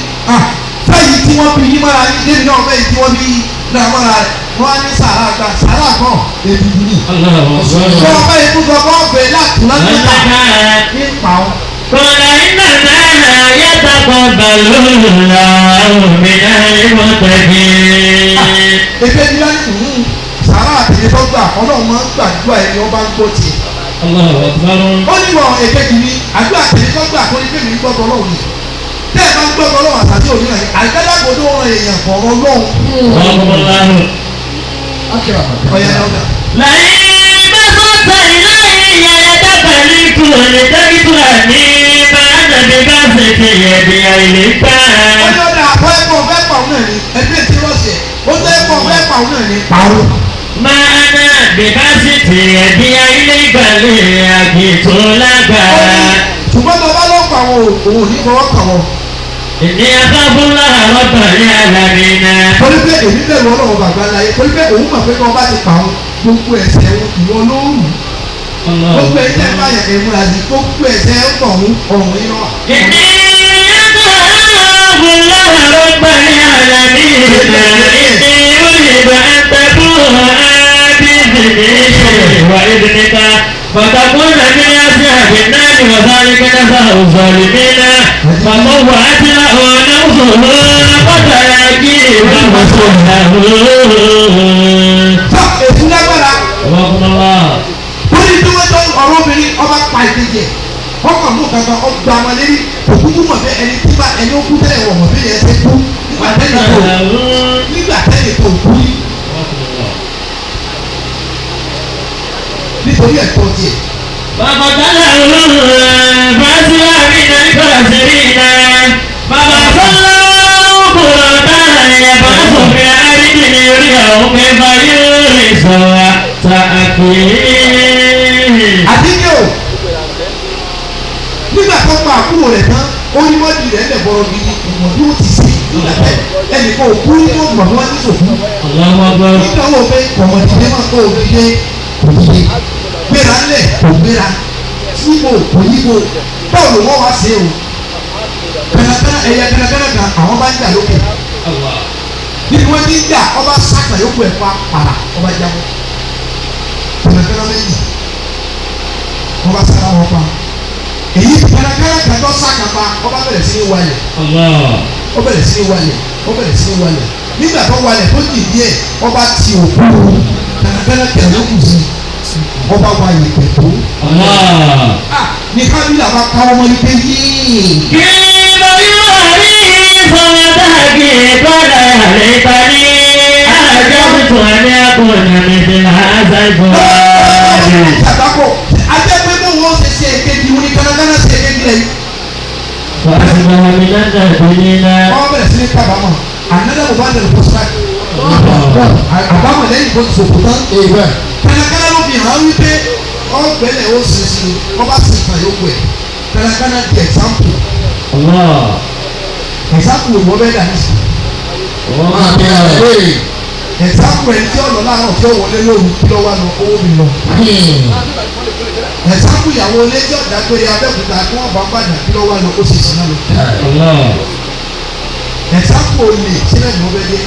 fẹ́yìí tí wọ́n bí yín mọ́ra yín débi náà fẹ́yìí tí wọ́n bí náà mọ́ra rẹ̀ wọ́n á ní sàrà gba sàrà kan èdè yìí Allahu akbar. wọ́n fẹ́yìí tó sọ fún ọ̀bẹ láti lánàkà Lànàkà. ní pa ọ́. Qala innama yataqabbalu Allahu minal muttaqin. Efe ní láti sàrà àtẹ̀lé tó gbà ọlọ́run máa ń gbàdúrà ẹni ọba ń gbọ́ tiẹ̀. Ó ní wọ èkejì mi àdúrà tèmi tó gbà kó ní pé mi ń gbọ́dọ̀ Ọlọ́run ni. Tẹ́ ẹ bá ń gbọ́dọ̀ Ọlọ́run àtàtì òní rẹ̀ àgbàdàgbọ́dọ̀ ọ̀rọ̀ èèyàn kọ̀ọ̀rọ̀ Ọlọ́run. Ọ̀yá ọ̀gá. لئن بسطت إلي يدك لتقتلني ما أنا بباسط يدي إليك. Ó ní ọ̀dà àbọ̀ ẹ̀kọ́ fẹ́ pa òun náà ni ẹgbẹ́ tí rọ́ọ̀sì ẹ̀ ó ní ẹ̀kọ́ fẹ́ pa òun náà ni pàrọ̀. ما أنا بباسط يدي إليك لأقتلك. Ṣùgbọ́n tó bá lọ́ pa àwọn òun ò ní fọwọ́ kàn wọ́n. إني أخاف الله رب العالمين. Torí pé èmi bẹ̀rù Ọlọ́run bàbá láyé torí pé òun mọ̀ pé kí wọ́n bá ti pa òun gbogbo ẹ̀ṣẹ̀ òun ìwọ ló rù. Gbogbo ẹ̀ṣẹ̀ bá yẹ kẹ́ múra sí gbogbo ẹ̀ṣẹ̀ ń bọ̀ òun ọ̀run yín lọ́wọ́. إني أخاف الله رب العالمين. إني أريد أن تكون بإذني وإذنك فتكون من أصحاب النار وذلك جزاء الظالمين. فطوعت له نفسه قتل أخيه وصله. Sọ èsì lágbára رحمه الله. torí tí wọ́n tọ́ ọ̀rọ̀ obìnrin ọba pa ìkejì ẹ̀ ọkọ̀ mú kankan ọgbà wọn lérí òkúkú mọ̀ pé ẹni tí bá ẹni ó kú tẹ́lẹ̀ wọ̀ mọ̀ bí ẹ ṣe kú nígbà tẹ́lẹ̀ tó nígbà tẹ́lẹ̀ tó kú rí nítorí ẹ̀tọ́ tiẹ̀. فقتله فأصبح من الخاسرين. فبعث الله غرابا يبحث في الأرض ليريه كيف يواري سوءة أخيه. Àdínkù o nígbà tó pa àbúrò rẹ̀ tán ó ní mọ́tì rẹ̀ lẹ̀ bọ̀rọ̀ gidi ìmọ̀ bí ó ti ṣe nígbà tẹ́ ẹnì kan ò kú nínú ọgbọ̀n wọn ní sòkú الله أكبر. nígbà wo pé kọ̀mọ̀dìdé máa kó òdìdé òdìdé gbéra ńlẹ̀ kò gbéra síbò kò yíbo bọ́ọ̀lù wọn wá sí o kànákànná ẹ̀yà kànákànná kan àwọn bá ń jà lókè níbi wọn ti ń jà ọba sáka yòókù ẹ̀ pa para ọba jábọ́ kànákànná méjì ọba sáka wọn pa èyí kànákànná kan tó sáka pa ọba bẹ̀rẹ̀ sí ní wálẹ̀ الله. ó bẹ̀rẹ̀ sí ní wálẹ̀ ó bẹ̀rẹ̀ sí ní wálẹ̀ nígbà tó wálẹ̀ tó dì díẹ̀ ọba ti òkú kànákànná kẹ̀ ló kù sí ọba wa yẹ̀pẹ̀ tó الله. ah ní kábílà bá káwọ́ mọ́ ní pé yéé كيف يواري سوءة أخيه قال يا ليتني أعجبت أن أكون مثل هذا الفؤاد. Ṣàgbákò ajẹ́pẹ́ bó wọ́n ṣe ṣe èkejì wọn ní kánákáná ṣe èkejì rẹ̀ yìí. فأصبح من النادمين. Wọ́n bẹ̀rẹ̀ sí ní kábàámọ̀ ànádà bò bá dẹ̀rẹ̀ fún sáà àbámọ̀ lẹ́yìn tó ti sòkò tán. Kánákáná ló fi hàn wípé ọ̀gbẹ́lẹ̀ ó ṣe sí i ọba sì kàn yókù ẹ̀ kánákáná di example الله. example ìwọ bẹ́ẹ̀ dà ní sùn. Example ẹni tí ó lọ láàárọ̀ tí ó wọlé lóru kí ló wá lọ owó mi lọ. Example ìyàwó ilé tí ọ̀dà gbére Abẹ́òkúta kí wọ́n bá bàjẹ́ kí ló wá lọ ó sì sí náà lọ. الله. Ẹ̀sáǹpù olè sílẹ̀ ni wọ́n fẹ́ jẹ́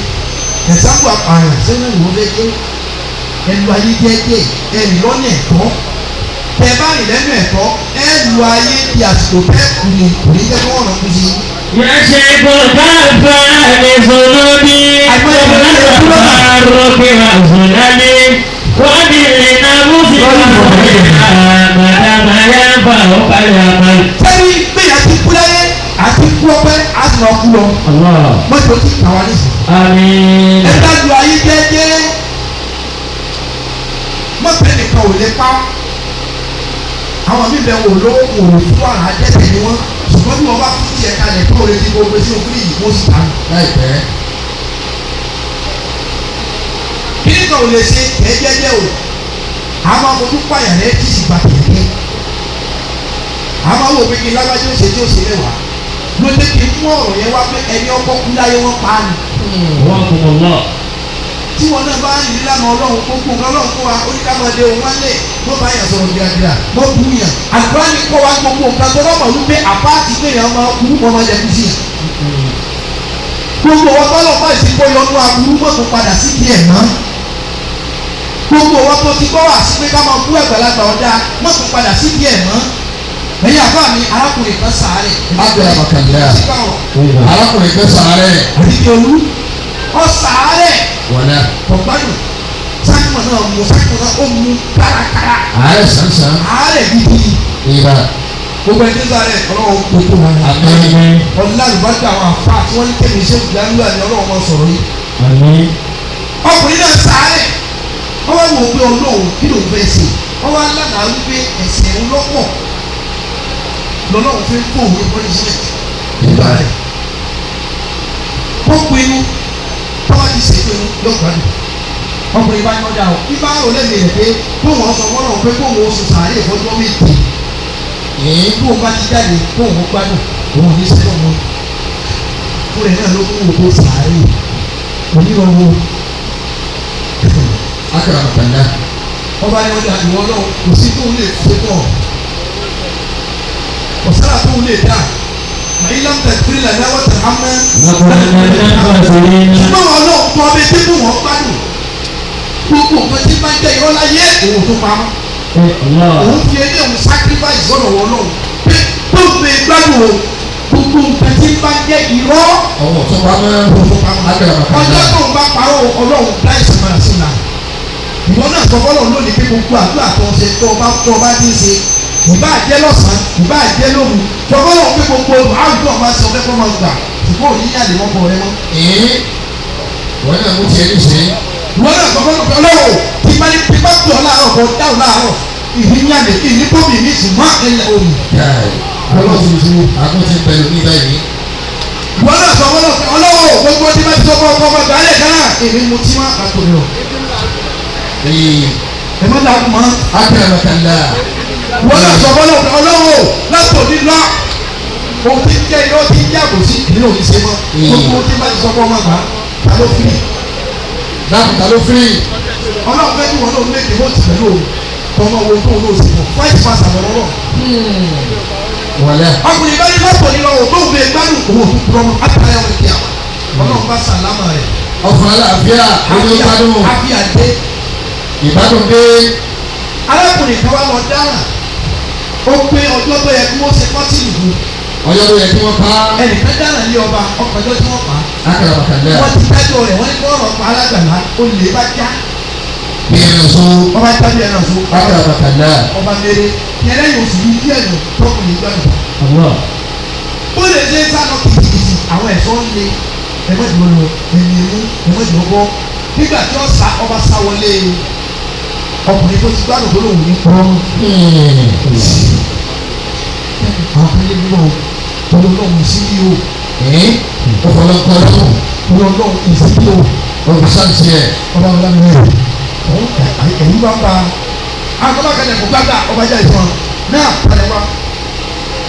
ẹ̀sáǹpù apààyàn sílẹ̀ ni wọ́n fẹ́ jẹ́ ẹlu ayé jẹ́jẹ́ ẹ̀rìn lọ́nà ẹ̀tọ́ tẹ bá rìn lẹ́nu ẹ̀tọ́ ẹlu ayé di àsìkò tẹ́ kù ní kò ní jẹ́ kí wọ́n rán kú sí. يشرب كفى لذنوبي وتفرق وظلمي وبالنفس ما ينفع العمل. Sẹ́ni gbẹ̀yà ti kú láyé àti kú ọpẹ́ àti lọ kú lọ الله. mọ́tò ti kà wá nísìnyí. آمين. Ẹ bá lu ayé jẹ́jẹ́ mọ́tò ẹnìkan ò lè pa àwọn mi bẹ wò ló wò ló fún àwọn adẹ́tẹ̀ ni wọ́n ṣùgbọ́n bí wọ́n bá fi tiẹ̀ kalẹ̀ tó lè di gbogbo sí òkú yìí wọ́n sì ta nù. Láìpẹ́. Kíni kan ò lè ṣe ẹ jẹ́jẹ́ o àwọn afojú pààyàn rẹ ti sì bàtẹ̀ yẹ àwọn awò pé kí lágbájá ó ṣe tí ó ṣe lẹ́wàá ló dé kí n mú ọ̀rọ̀ yẹn wá pé ẹni ọkọ kú láyé wọ́n pa á nù. وكم الله. Tí wọn náà bá rìn nílànà Ọlọ́run gbogbo nǹkan Ọlọ́run kó wa oníkàmọdé òun wá lẹ̀ mọ́ bá yàn sọ̀rọ̀ gíragíra mọ́ bú yàn Àlùkùránì kọ́ wa gbogbo nǹkan tó rọ́mọ̀ wípé àpáàtì pé yàn máa kú wọ́n máa yẹ kú sí yàn. Gbogbo wọn tọ́lọ̀ bá ìsìnkú yọnu aburú mọ́tò padà sí díẹ̀ mọ́. Gbogbo wọn tó ti gbọ́ wà sí pé ká máa kú àgbàlagbà ọ̀dà mọ́tò padà sí díẹ̀ mọ́. Ẹ̀yin àbá mi arákùnrin kan sàárẹ̀. Akramakallah. Arákùnrin kan sàárẹ̀. Àdìgbò olú ọ sàárẹ̀ Wọlé. ọ̀gbádùn Sákìmọ̀ náà mú sákìmọ̀ náà ó mú kárakára. Àárẹ̀ sàn-sàn. Àárẹ̀ gidi. Ìbà. Gbogbo ẹni sáré ọlọ́wọ́ gbogbo wọn. Àmín. Ọlá àlùbáríkà àwọn àfa tí wọ́n ní kéde iṣẹ́ ìdánilá ni ọlọ́wọ́ máa sọ̀rọ̀ yìí. Àmín. Ọkùnrin náà sáré. Wọ́n wá wò ó pé ọlọ́run kí ló ń fẹ́ ṣe. Wọ́n wá lánàá wípé ẹ̀sìn ń lọ́pọ̀. Lọ́lọ́run fi ń kó òwe punishment nígbà rẹ̀. Kó pinnu tọ́wọ́ ti ṣèpinnu lọ́gbàdùn. Ọkùnrin bá yọ̀dá o. Ibà rò lẹ́nu rẹ̀ pé kóun ọ̀sán fọ́nà pé kóun oṣù sàárè ìfọ́jọ́ méje. Èyí tó bá ti jáde kóun ó gbádùn òun ní sẹ́wọ̀n mọ́. Fúnra náà ló kún òkú sàárè. Onírọ̀wọ́. Akaramakala. Ọba ni wọ́n dà ìwọ náà kò sí tóun lè ṣe pọ̀. Ọ̀sára tóun lè dà. Màyí lámùtà ìpínlẹ̀ làdá wọ́n tẹ̀ hámẹ́. Ṣùgbọ́n wọn náà tọ́ ọbẹ̀ tí kò wọ́n gbádùn. Gbogbo nǹkan tí bá ń jẹ́ irọ́ láyé òun tó pamọ́. Òun fi ẹni òun sacrifice sọ̀rọ̀ wọn náà. Pé tó ń bẹ gbádùn o. Gbogbo nǹkan tí bá ń jẹ́ irọ́ Ọwọ́ tó pamọ́. òun tó pamọ́. Akaramakala. Ọjọ́ tó ń bá parọ́ Ọlọ́run dá ìsìn padà sí ìlànà. Ìwọ náà sọ fọlọ́ lónìí pé gbogbo àdúrà tó ń ṣe tó bá ti ń ṣe ìbá jẹ́ lọ́sàn-án ìbá jẹ́ lóru sọ fọlọ́ pé gbogbo àdúrà máa ṣe ọ̀fẹ́ kọ́ máa gbà ṣùgbọ́n òní yàlè wọ́n bọ̀ rẹ mọ́. Ee. Wọ́n náà mú tiẹ̀ níṣẹ́. Ìwọ náà sọ fọlọ́ pé ọlọ́wọ́ tí bá ní pípa pè ọ́ láàárọ̀ kọ́ dáhùn láàárọ̀ ìní yàlè ìní bóbi ní ṣùgbọ́n ẹlẹ́ òní. Káì. Àgùn ti pẹ̀lú ní báyìí. Ìwọ náà sọ fọlọ́ pé ọlọ́wọ́ gbogbo tí bá ti sọ fọ́ ọkọ̀ ọmọ gbàlẹ̀ kan náà èmi mu tí wọ́n àtòlè ọ̀. Ee. Ẹ má dàkú mọ́. Akaramakala. Wọ́n náà sọ fọlọ́ pé ọlọ́wọ́ látòní lọ ohun tí ń jẹ́ irọ́ tí ń jẹ́ àbòsí ìdílé òní ṣe mọ́ gbogbo ohun tí bá ti sọ fún ọmọ àgbà ta ló fi Dákun ta ló firi. ọlọ́run fẹ́ kí wọn náà méjì wọ́n ti pẹ̀lú òun tọmọ wo tó ló sì mọ̀ fight fast àwọn ọlọ́run. Wọlé. Ọkùnrin bá ní látòní lọ òun tó ń bẹ gbádùn òun òtún kúrọ́ mọ́ àtàyà wọn kí àwọn ọlọ́run bá sàlámà rẹ̀ Ọ̀fun aláàfíà. Ojú ìbádùn. àfíà dé. Ìbádùn dé. Arákùnrin kan wá lọ dáràn ó pé ọjọ́ tó yẹ kí wọ́n ṣe kọ́tìnì fún Ọjọ́ tó yẹ kí wọ́n pa. ẹnìkan dáràn lé ọba ọkọ̀jọ́ tí wọ́n pa á. Akaramakala. Wọ́n ti dájọ́ rẹ̀ wọ́n ní kí wọ́n rọ̀ pa alágbàlá olè bá já Bí ẹran sún. ọba jáde ẹran fún Akaramakala. ọba mèrè yẹn lẹ́yìn oṣù yìí díẹ̀ nù tọkùnrin gbàdùn. Ó lè ṣe sálọ kìtìkìtì àwọn ẹ̀ṣọ́ ń le ẹ̀mọ́jì wọn lọ ẹ̀mí ẹ̀mú ẹ̀mọ́jì wọn bọ́ nígbà tí wọ́n sá ọba sá wọlé ọkùnrin tó ti gbádùn tó lòun ní pọ́n. Àwọn kan lé nínú ọlọ́run sí yìí o Ee. Ọ̀pọ̀lọpọ̀ ọdún. ọlọ́run ìsí o Olùsáǹtì ẹ̀. ọba ọlá mi rẹ̀ ẹ̀yìn bá ń ba akọ́bàkẹ́lẹ̀ kò gbàgbà ọba jáde fún ọ náà kalẹ̀ wá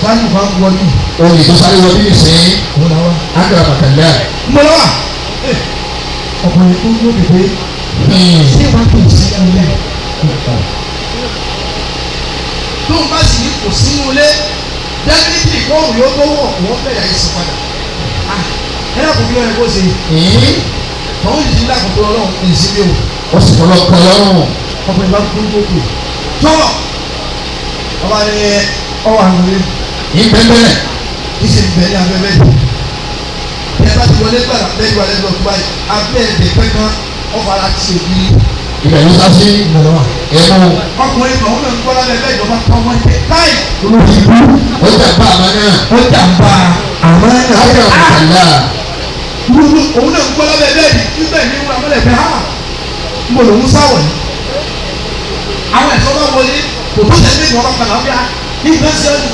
sáyẹn fún wa wọlé Olè tó sáré wọlé nìsín. òun là wá. Akaramakala. Mọ̀lá wa ọkùnrin tó ń gbé pépé ṣé wàá tó sí ilé tó ń bá sì ní kò sínú ilé definitely kóòrùn yóò tó wọ̀ wọ́n bẹ̀rẹ̀ àìsàn padà ẹ náà kò fi lọ́yẹ̀ kó ṣe Ee. tọ́hún yìí lákòókò ọlọ́run ìsinmi o Ó sì fọlọ́pọ̀ lọ́rùn. ọkùnrin bá kú gbogbo tọ́ ọba ní ọwọ́ àwọn ilé Ìbẹ́bẹ́. ìṣe ń bẹ ní abẹ́ bẹ́ẹ̀ bí ẹ bá ti wọlé gbàrà bẹ́ẹ̀ wọlé lọ tó báyìí abẹ́ ẹ̀dẹ̀ pẹ́ kan ọba ara ti òbí Ibẹ̀ ló sá sí. Ẹ̀mú. ọkùnrin kan òun náà ń gbọ́ lábẹ́ bẹ́ẹ̀ ìjọba tó wọ́n ṣe káì Olórí ibú. Ó jà bá àmọ́ náà. ó jàǹbá àmọ́ náà Akaramakala. òun náà ń gbọ́ lábẹ́ bẹ́ẹ̀ ni níbẹ̀ ní wúra mọ́lẹ̀ fẹ́ ha mo lòun sáwọ̀ yìí àwọn ẹ̀ṣọ́ bá wọlé kò tó tẹ̀lé ìjọba padà wọ́n bí i ní ìgbà sí ọdún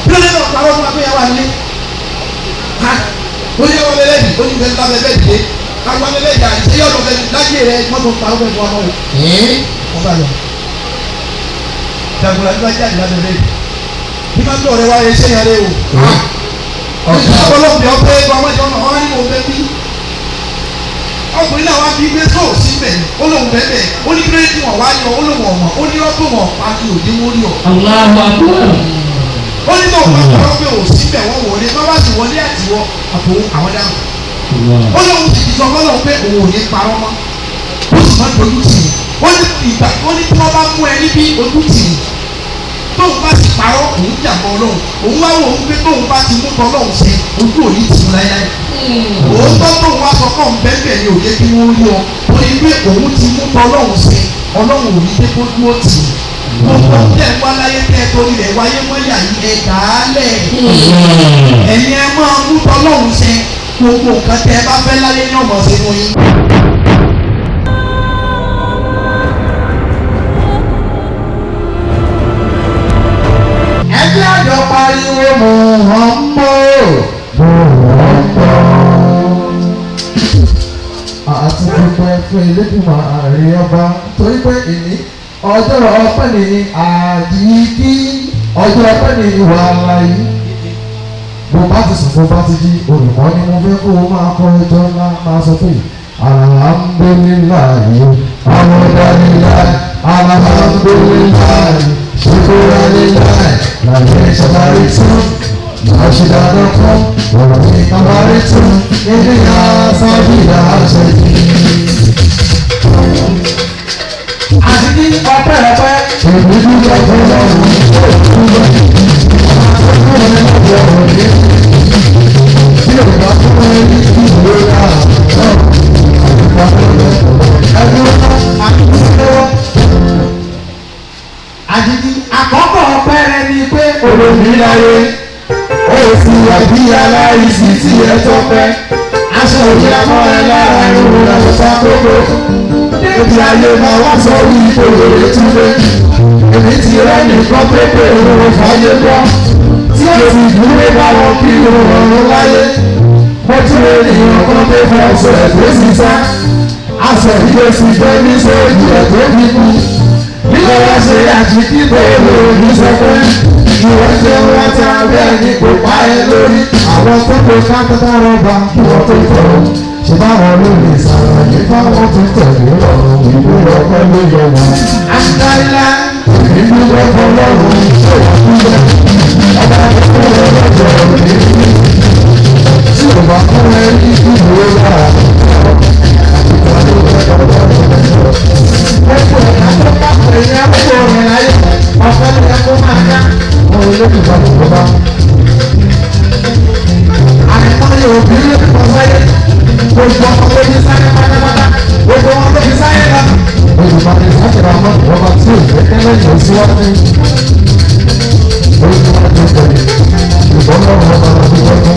bí ó lé náà parọ́ fún agbéyàwó àlẹ́ ha ó ní ẹwà bẹ́ẹ̀ ni ó ní bẹ́ẹ̀ lábẹ́ bẹ́ẹ̀ dé káwọn abẹ́ bẹ́ẹ̀ dà ṣé yọ̀dọ̀ bẹ́ẹ̀ láyé rẹ mọ́tò parọ́ bẹ́ẹ̀ fún ọmọ Ee. wọn bá lọ jagunla bí wọ́n jáde lábẹ́ bẹ́ẹ̀ bí wọ́n tọ̀ rẹ wá ẹ ṣé yẹn rẹ o Ọ̀gá. ọlọ́pàá ọ̀pẹ ọmọdé ọmọ ọmọ ní mo fẹ́ bí ọkùnrin náà wá bí gbé tó síbẹ̀ ó lóun bẹ́ẹ̀ bẹ́ẹ̀ ó ní kílódé tí wọ́n wá yọ ó lóun ọ̀mọ̀ ó ní rọ́pò wọn pa ní òde wọn rí ọ Allahu Akbar. ó ní tó wọ́n parọ́ pé ò síbẹ̀ wọ́n wọlé bá bá sì wọlé àtiwọ́ àpò àwọn dáhùn ó lóun sì ti sọ fọlọ́run pé òun ò ní parọ́ mọ́ ó sì máa ń dojú tì í ó ní ìgbà ó ní tí wọ́n bá mú ẹ níbí ojú tì í Tóun bá ti parọ́ òun jàmbá ọlọ́run. Òun wá wò ó pé tóun bá ti mú tọ́lọ́run ṣe ojú òní tì í láyé. Òótọ́ tóun wá sọ fún bẹ́ẹ̀ ni òye kí wọ́n rí ọ. Ó ní pé òun ti mú tọ́lọ́run ṣe ọlọ́run ò ní dé kó dúró tì í. Gbogbo tẹ̀ wá láyé tẹ́ torí rẹ̀ wáyé mọ́yà yìí ẹ̀ dàálẹ̀. Ẹ̀yin ẹ máa mú tọ́lọ́run ṣe gbogbo nǹkan tẹ́ ẹ bá fẹ́ láyé ní ọmọ ṣe fún yín. Ẹgbẹ́ àjọ pariwo Muhammad Muhammad. Àti dúpẹ́ fún Elédùmarè ọba torí pé èmi ọjọ́ ọpẹ́ ni àdìgí ọjọ́ ọpẹ́ ni wàhálà yìí. Bó bá ti sùn bó bá ti jí olùkọ́ ni mo fẹ́ kó o máa kọ́ ẹjọ́ ńlá máa sọ pé alhamdulillahi alhamdulillahi alhamdulillahi ṣukuralillahi láyé ṣàbárí tún lọ́ṣídàdọ́ fún ọ̀rọ̀ mi kàbárí tún níbi àṣàbíyà ṣẹ́yìn. Àti ní ọpẹ́ ọpẹ́ èmi dúpẹ́ fún ọlọ́run tó dúpẹ́ ọmọ tó kúrò nínú ọ̀rọ̀ mi. Bí o bá fún ẹ ní ìlú náà náà àtìpá ẹgbẹ́ àkúrò. Àjèjì àkọ́kọ́ ọpẹ́ rẹ ni pé olómi láyé ó sì àbí aláìsí tí ẹ tọpẹ́ aṣọ ìyá mọ́ ẹ lára irun rẹ̀ ló kókó níbi ayé máa wá sọ wí òrèrè túnbé èmi ti rẹ́ nìkan pé pé òun fàyè gbọ́ tí ó sì dúró báwọn kí òun ọ̀run láyé mo tún lè ní ọkàn pé fún ọ̀sẹ̀ ẹ̀ tó sì sá aṣọ ìgbé sì gbé ní sóòjì ẹ̀ tó fi kú bí wọ́n wá ṣe àṣìkí tó lòdì sọ pé ìwọ ṣe wọ́n ta bẹ́ẹ̀ ni kò pa ẹ lórí àwọn tó kó kákátá rọ́bà kí wọ́n tó tọrọ ṣe báwọn ló lè ṣàlàyé fáwọn tó tẹ̀lé ọ̀run ìlú ọpẹ́ ló yọ wọn. àṣìkárílá ìlú ọkọ lọ́rùn ṣé wọ́n kú bẹ́ẹ̀ ọba tó kọ́ lọ́jọ́ òní tí ò bá fún ẹ ní ìlú lára gbogbo ẹ̀ka tó bá pè ní àkókò rẹ̀ láyé ọ̀fẹ́ ló yẹ kó máa dá wọn ò lókè bá tó bá. Àìmọye òbí ló ti kọ sáyé gbogbo ọmọ tó fi sáyé pátápátá gbogbo ọmọ tó fi sáyé lọ. Olùbàdàn ìsájọba mọ́ ìjọba tí ò fẹ́ kẹ́lẹ́ yóò síwájú. Olùbàdàn tẹ̀lé ìbọn lọ́wọ́ ọba tó wọ́n.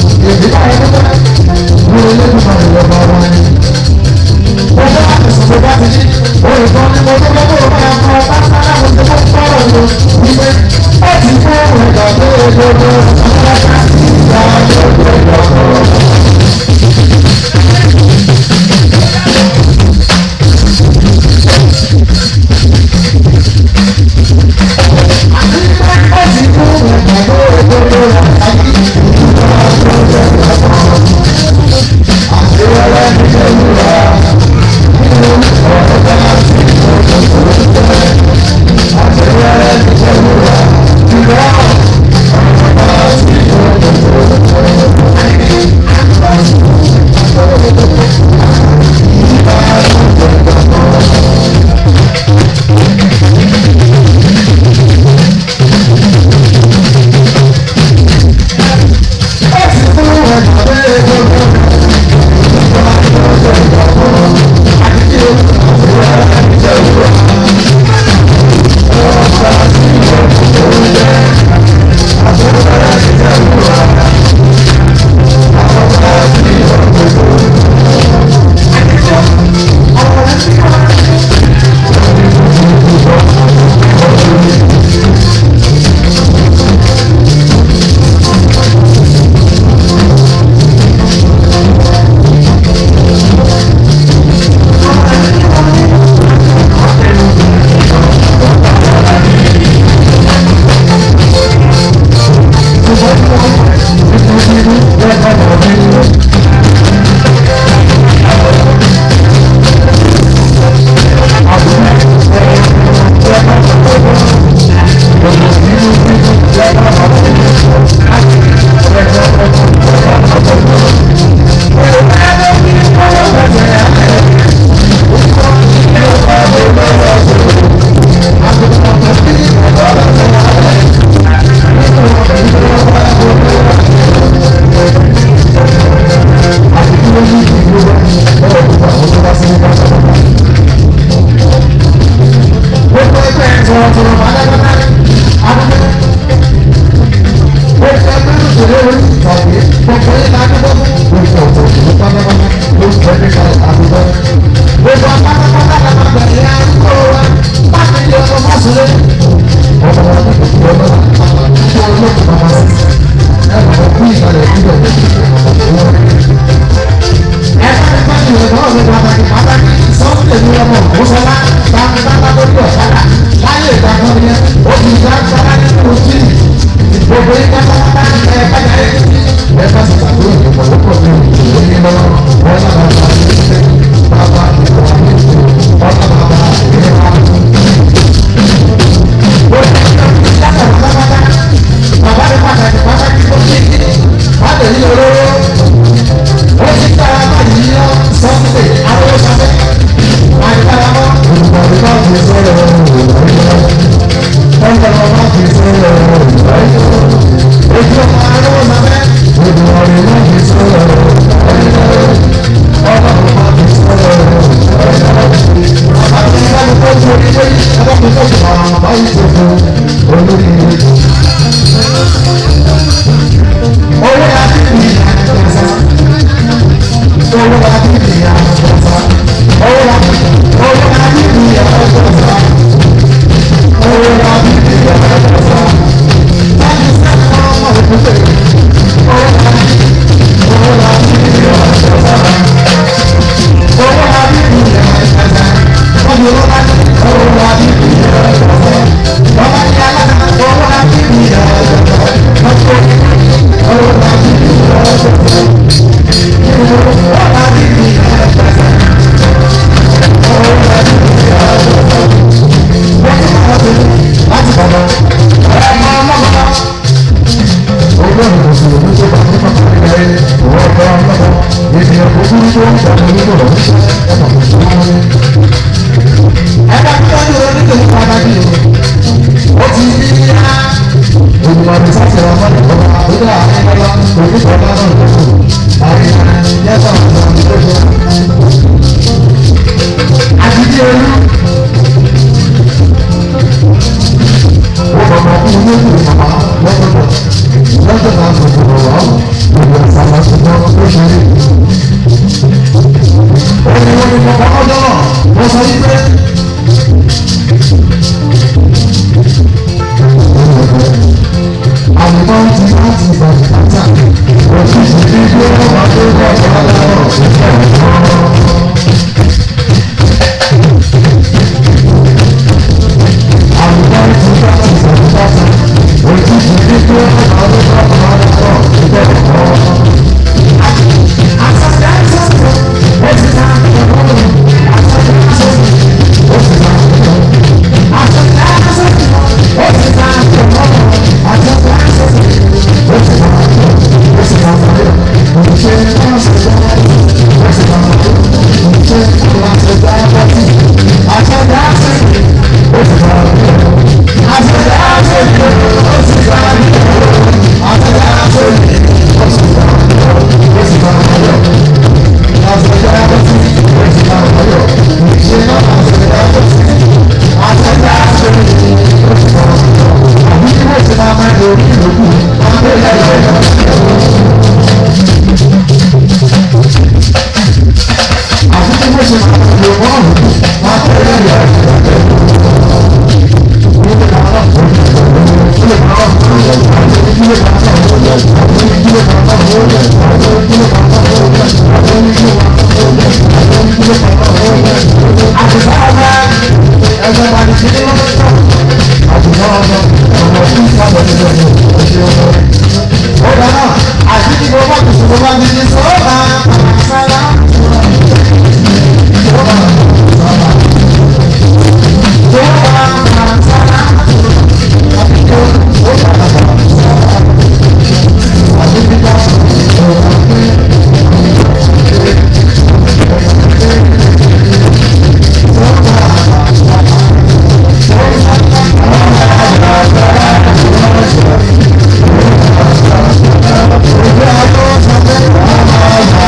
Bye.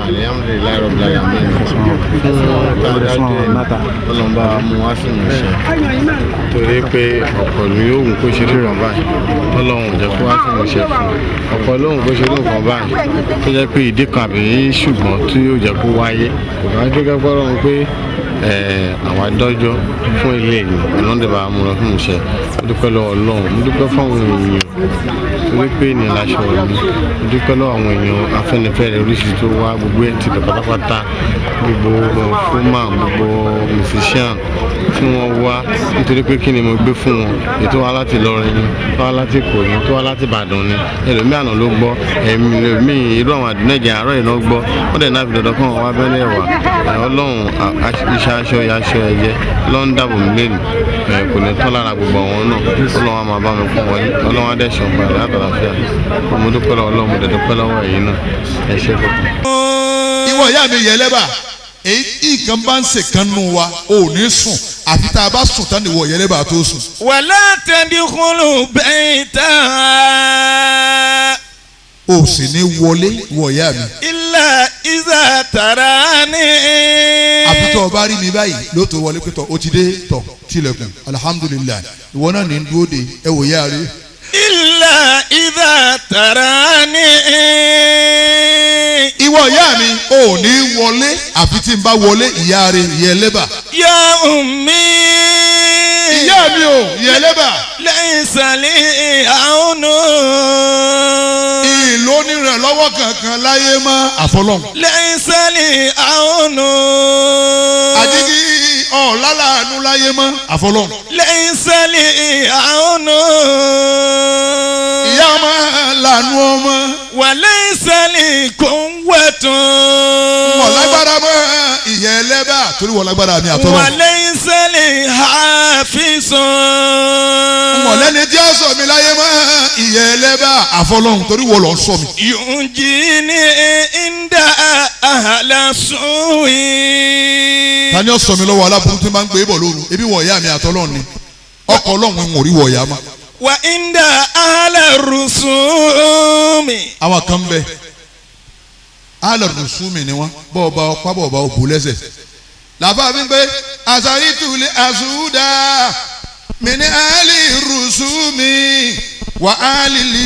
Alhamdulillahi rabbil alamin fún tàdájọ́ ọlọ́mọba mú wá sí ìmúṣẹ, torí pé ọ̀pọ̀ ní òun kó ṣe nǹkan báyìí, ọlọ́run ò jẹ́ kó wá sí ìmúṣẹ fún ọ̀pọ̀ lóhùn kó ṣe nǹkan báyìí, tó jẹ́ pé ìdí kan àbí ṣùgbọ́n tí yóò jẹ́ kó wáyé. Kò bá dúpẹ́ fọlọ́run pé àwọn adọ́jọ́ fún ilé ìlú ọlọ́dẹ̀bà mú lọ fún ìmúṣẹ. Mo dúpẹ́ lọ́wọ́ ọlọ́run, mo dúpẹ́ fáwọn èèyàn, torí pé ènìyàn láṣọ mi. Mo dúpẹ́ lọ́wọ́ àwọn èèyàn Afẹ́nifẹ́re oríṣiríṣi tó wá, gbogbo ẹ̀ ti bẹ̀ pátápátá, gbogbo fúnmà, gbogbo musician tí wọ́n wá, nítorí pé kí ni mo gbé fún wọn, ètò wa láti Ìlọrin ni, tó wá láti Èkó ni, tó wá láti Ìbàdàn ni. Ẹlòmíì àná ló gbọ́, ẹlòmíì irú àwọn àdúnẹ̀jẹ̀ àárọ̀ yìí ló gbọ́, wọ́n dẹ̀ náà fi dandan kàn wá bẹ́lẹ̀ wà. Ọlọ́run iṣẹ́ aṣọ ìyá aṣọ ẹ̀yẹ ló ń dàbò mí lẹ́nu, kò ní tán lára gbogbo àwọn náà. Ọlọ́run á máa bá mi fún wọn, Ọlọ́run á dẹ̀ ṣàn padà látàlàfíà. Mo dúpẹ́ lọ́wọ́ Ọlọ́run, mo dẹ̀ dúpẹ́ lọ́wọ́ ẹ̀yin náà, ẹ ṣé púpọ̀. Ìwọ ìyá mi yẹ lẹ́bà, èyí tí nǹkan bá ń ṣe kan nù wa ò ní sùn, àfi tá a bá sùn tán ni ìwọ ìyẹ lẹ́bà tó sùn. ولا تدخلوا بيتا O sì ní wọlé, ìwọ ìyá mi. إلا إذا تراني. Àfi tó o bá rí mi báyìí ló tó wọlé pé tọ o ti dé, tọ tilẹ̀kùn, alihamudulilayi, ìwọ náà ní dúró de ẹ wò yá rí. إلا إذا تراني. Ìwọ ìyá mi ò ní wọlé àfi tí n bá wọlé, ìyá rẹ, ìyá ẹlẹ́bà. يا أمي. Ìyá mi ò, ìyá ẹlẹ́bà. ليس لي عون. Ìlú onírànlọ́wọ́ kankan láyé mọ́ àfọlọ́hún. ليس لي عون. Àjíjí ọ̀làlànú láyé mọ́ àfọlọ́hún. ليس لي عون. Ìyá ọmọ lànú ọmọ. وليس لي قوة. Wọ́n lágbára mọ́, ìyá ẹlẹ́bà, torí wọ́n lágbára mi àtọ́lọ́. وليس لي حافظ. Wọ́n lẹ́ni tí ó sọ mi láyé mọ́, ìyá ẹlẹ́bà, àfọlọ́hún, torí wọ́n lọ sọ mi. ينجيني عند أهل السوء. Ta ni ó sọ mi lọ́wọ́ aláburú tí máa ń gbé bọ̀ lóru? Ebi wọ̀ ìyá mi àtọ́lọ́hún ni ọkọ̀ ọlọ́run ń rí wọ̀ ìyá ma. وعند أهل الرسوم. Àwọn kan bẹ alẹ́ ni wọ́n bọ́ọ̀ba ọ̀pá bọ́ọ̀ba òbú lẹ́sẹ̀. Làbá mi pé àṣàrí tùlẹ̀ àṣùdà mi ní àlè rùsùmí wà á lè lè.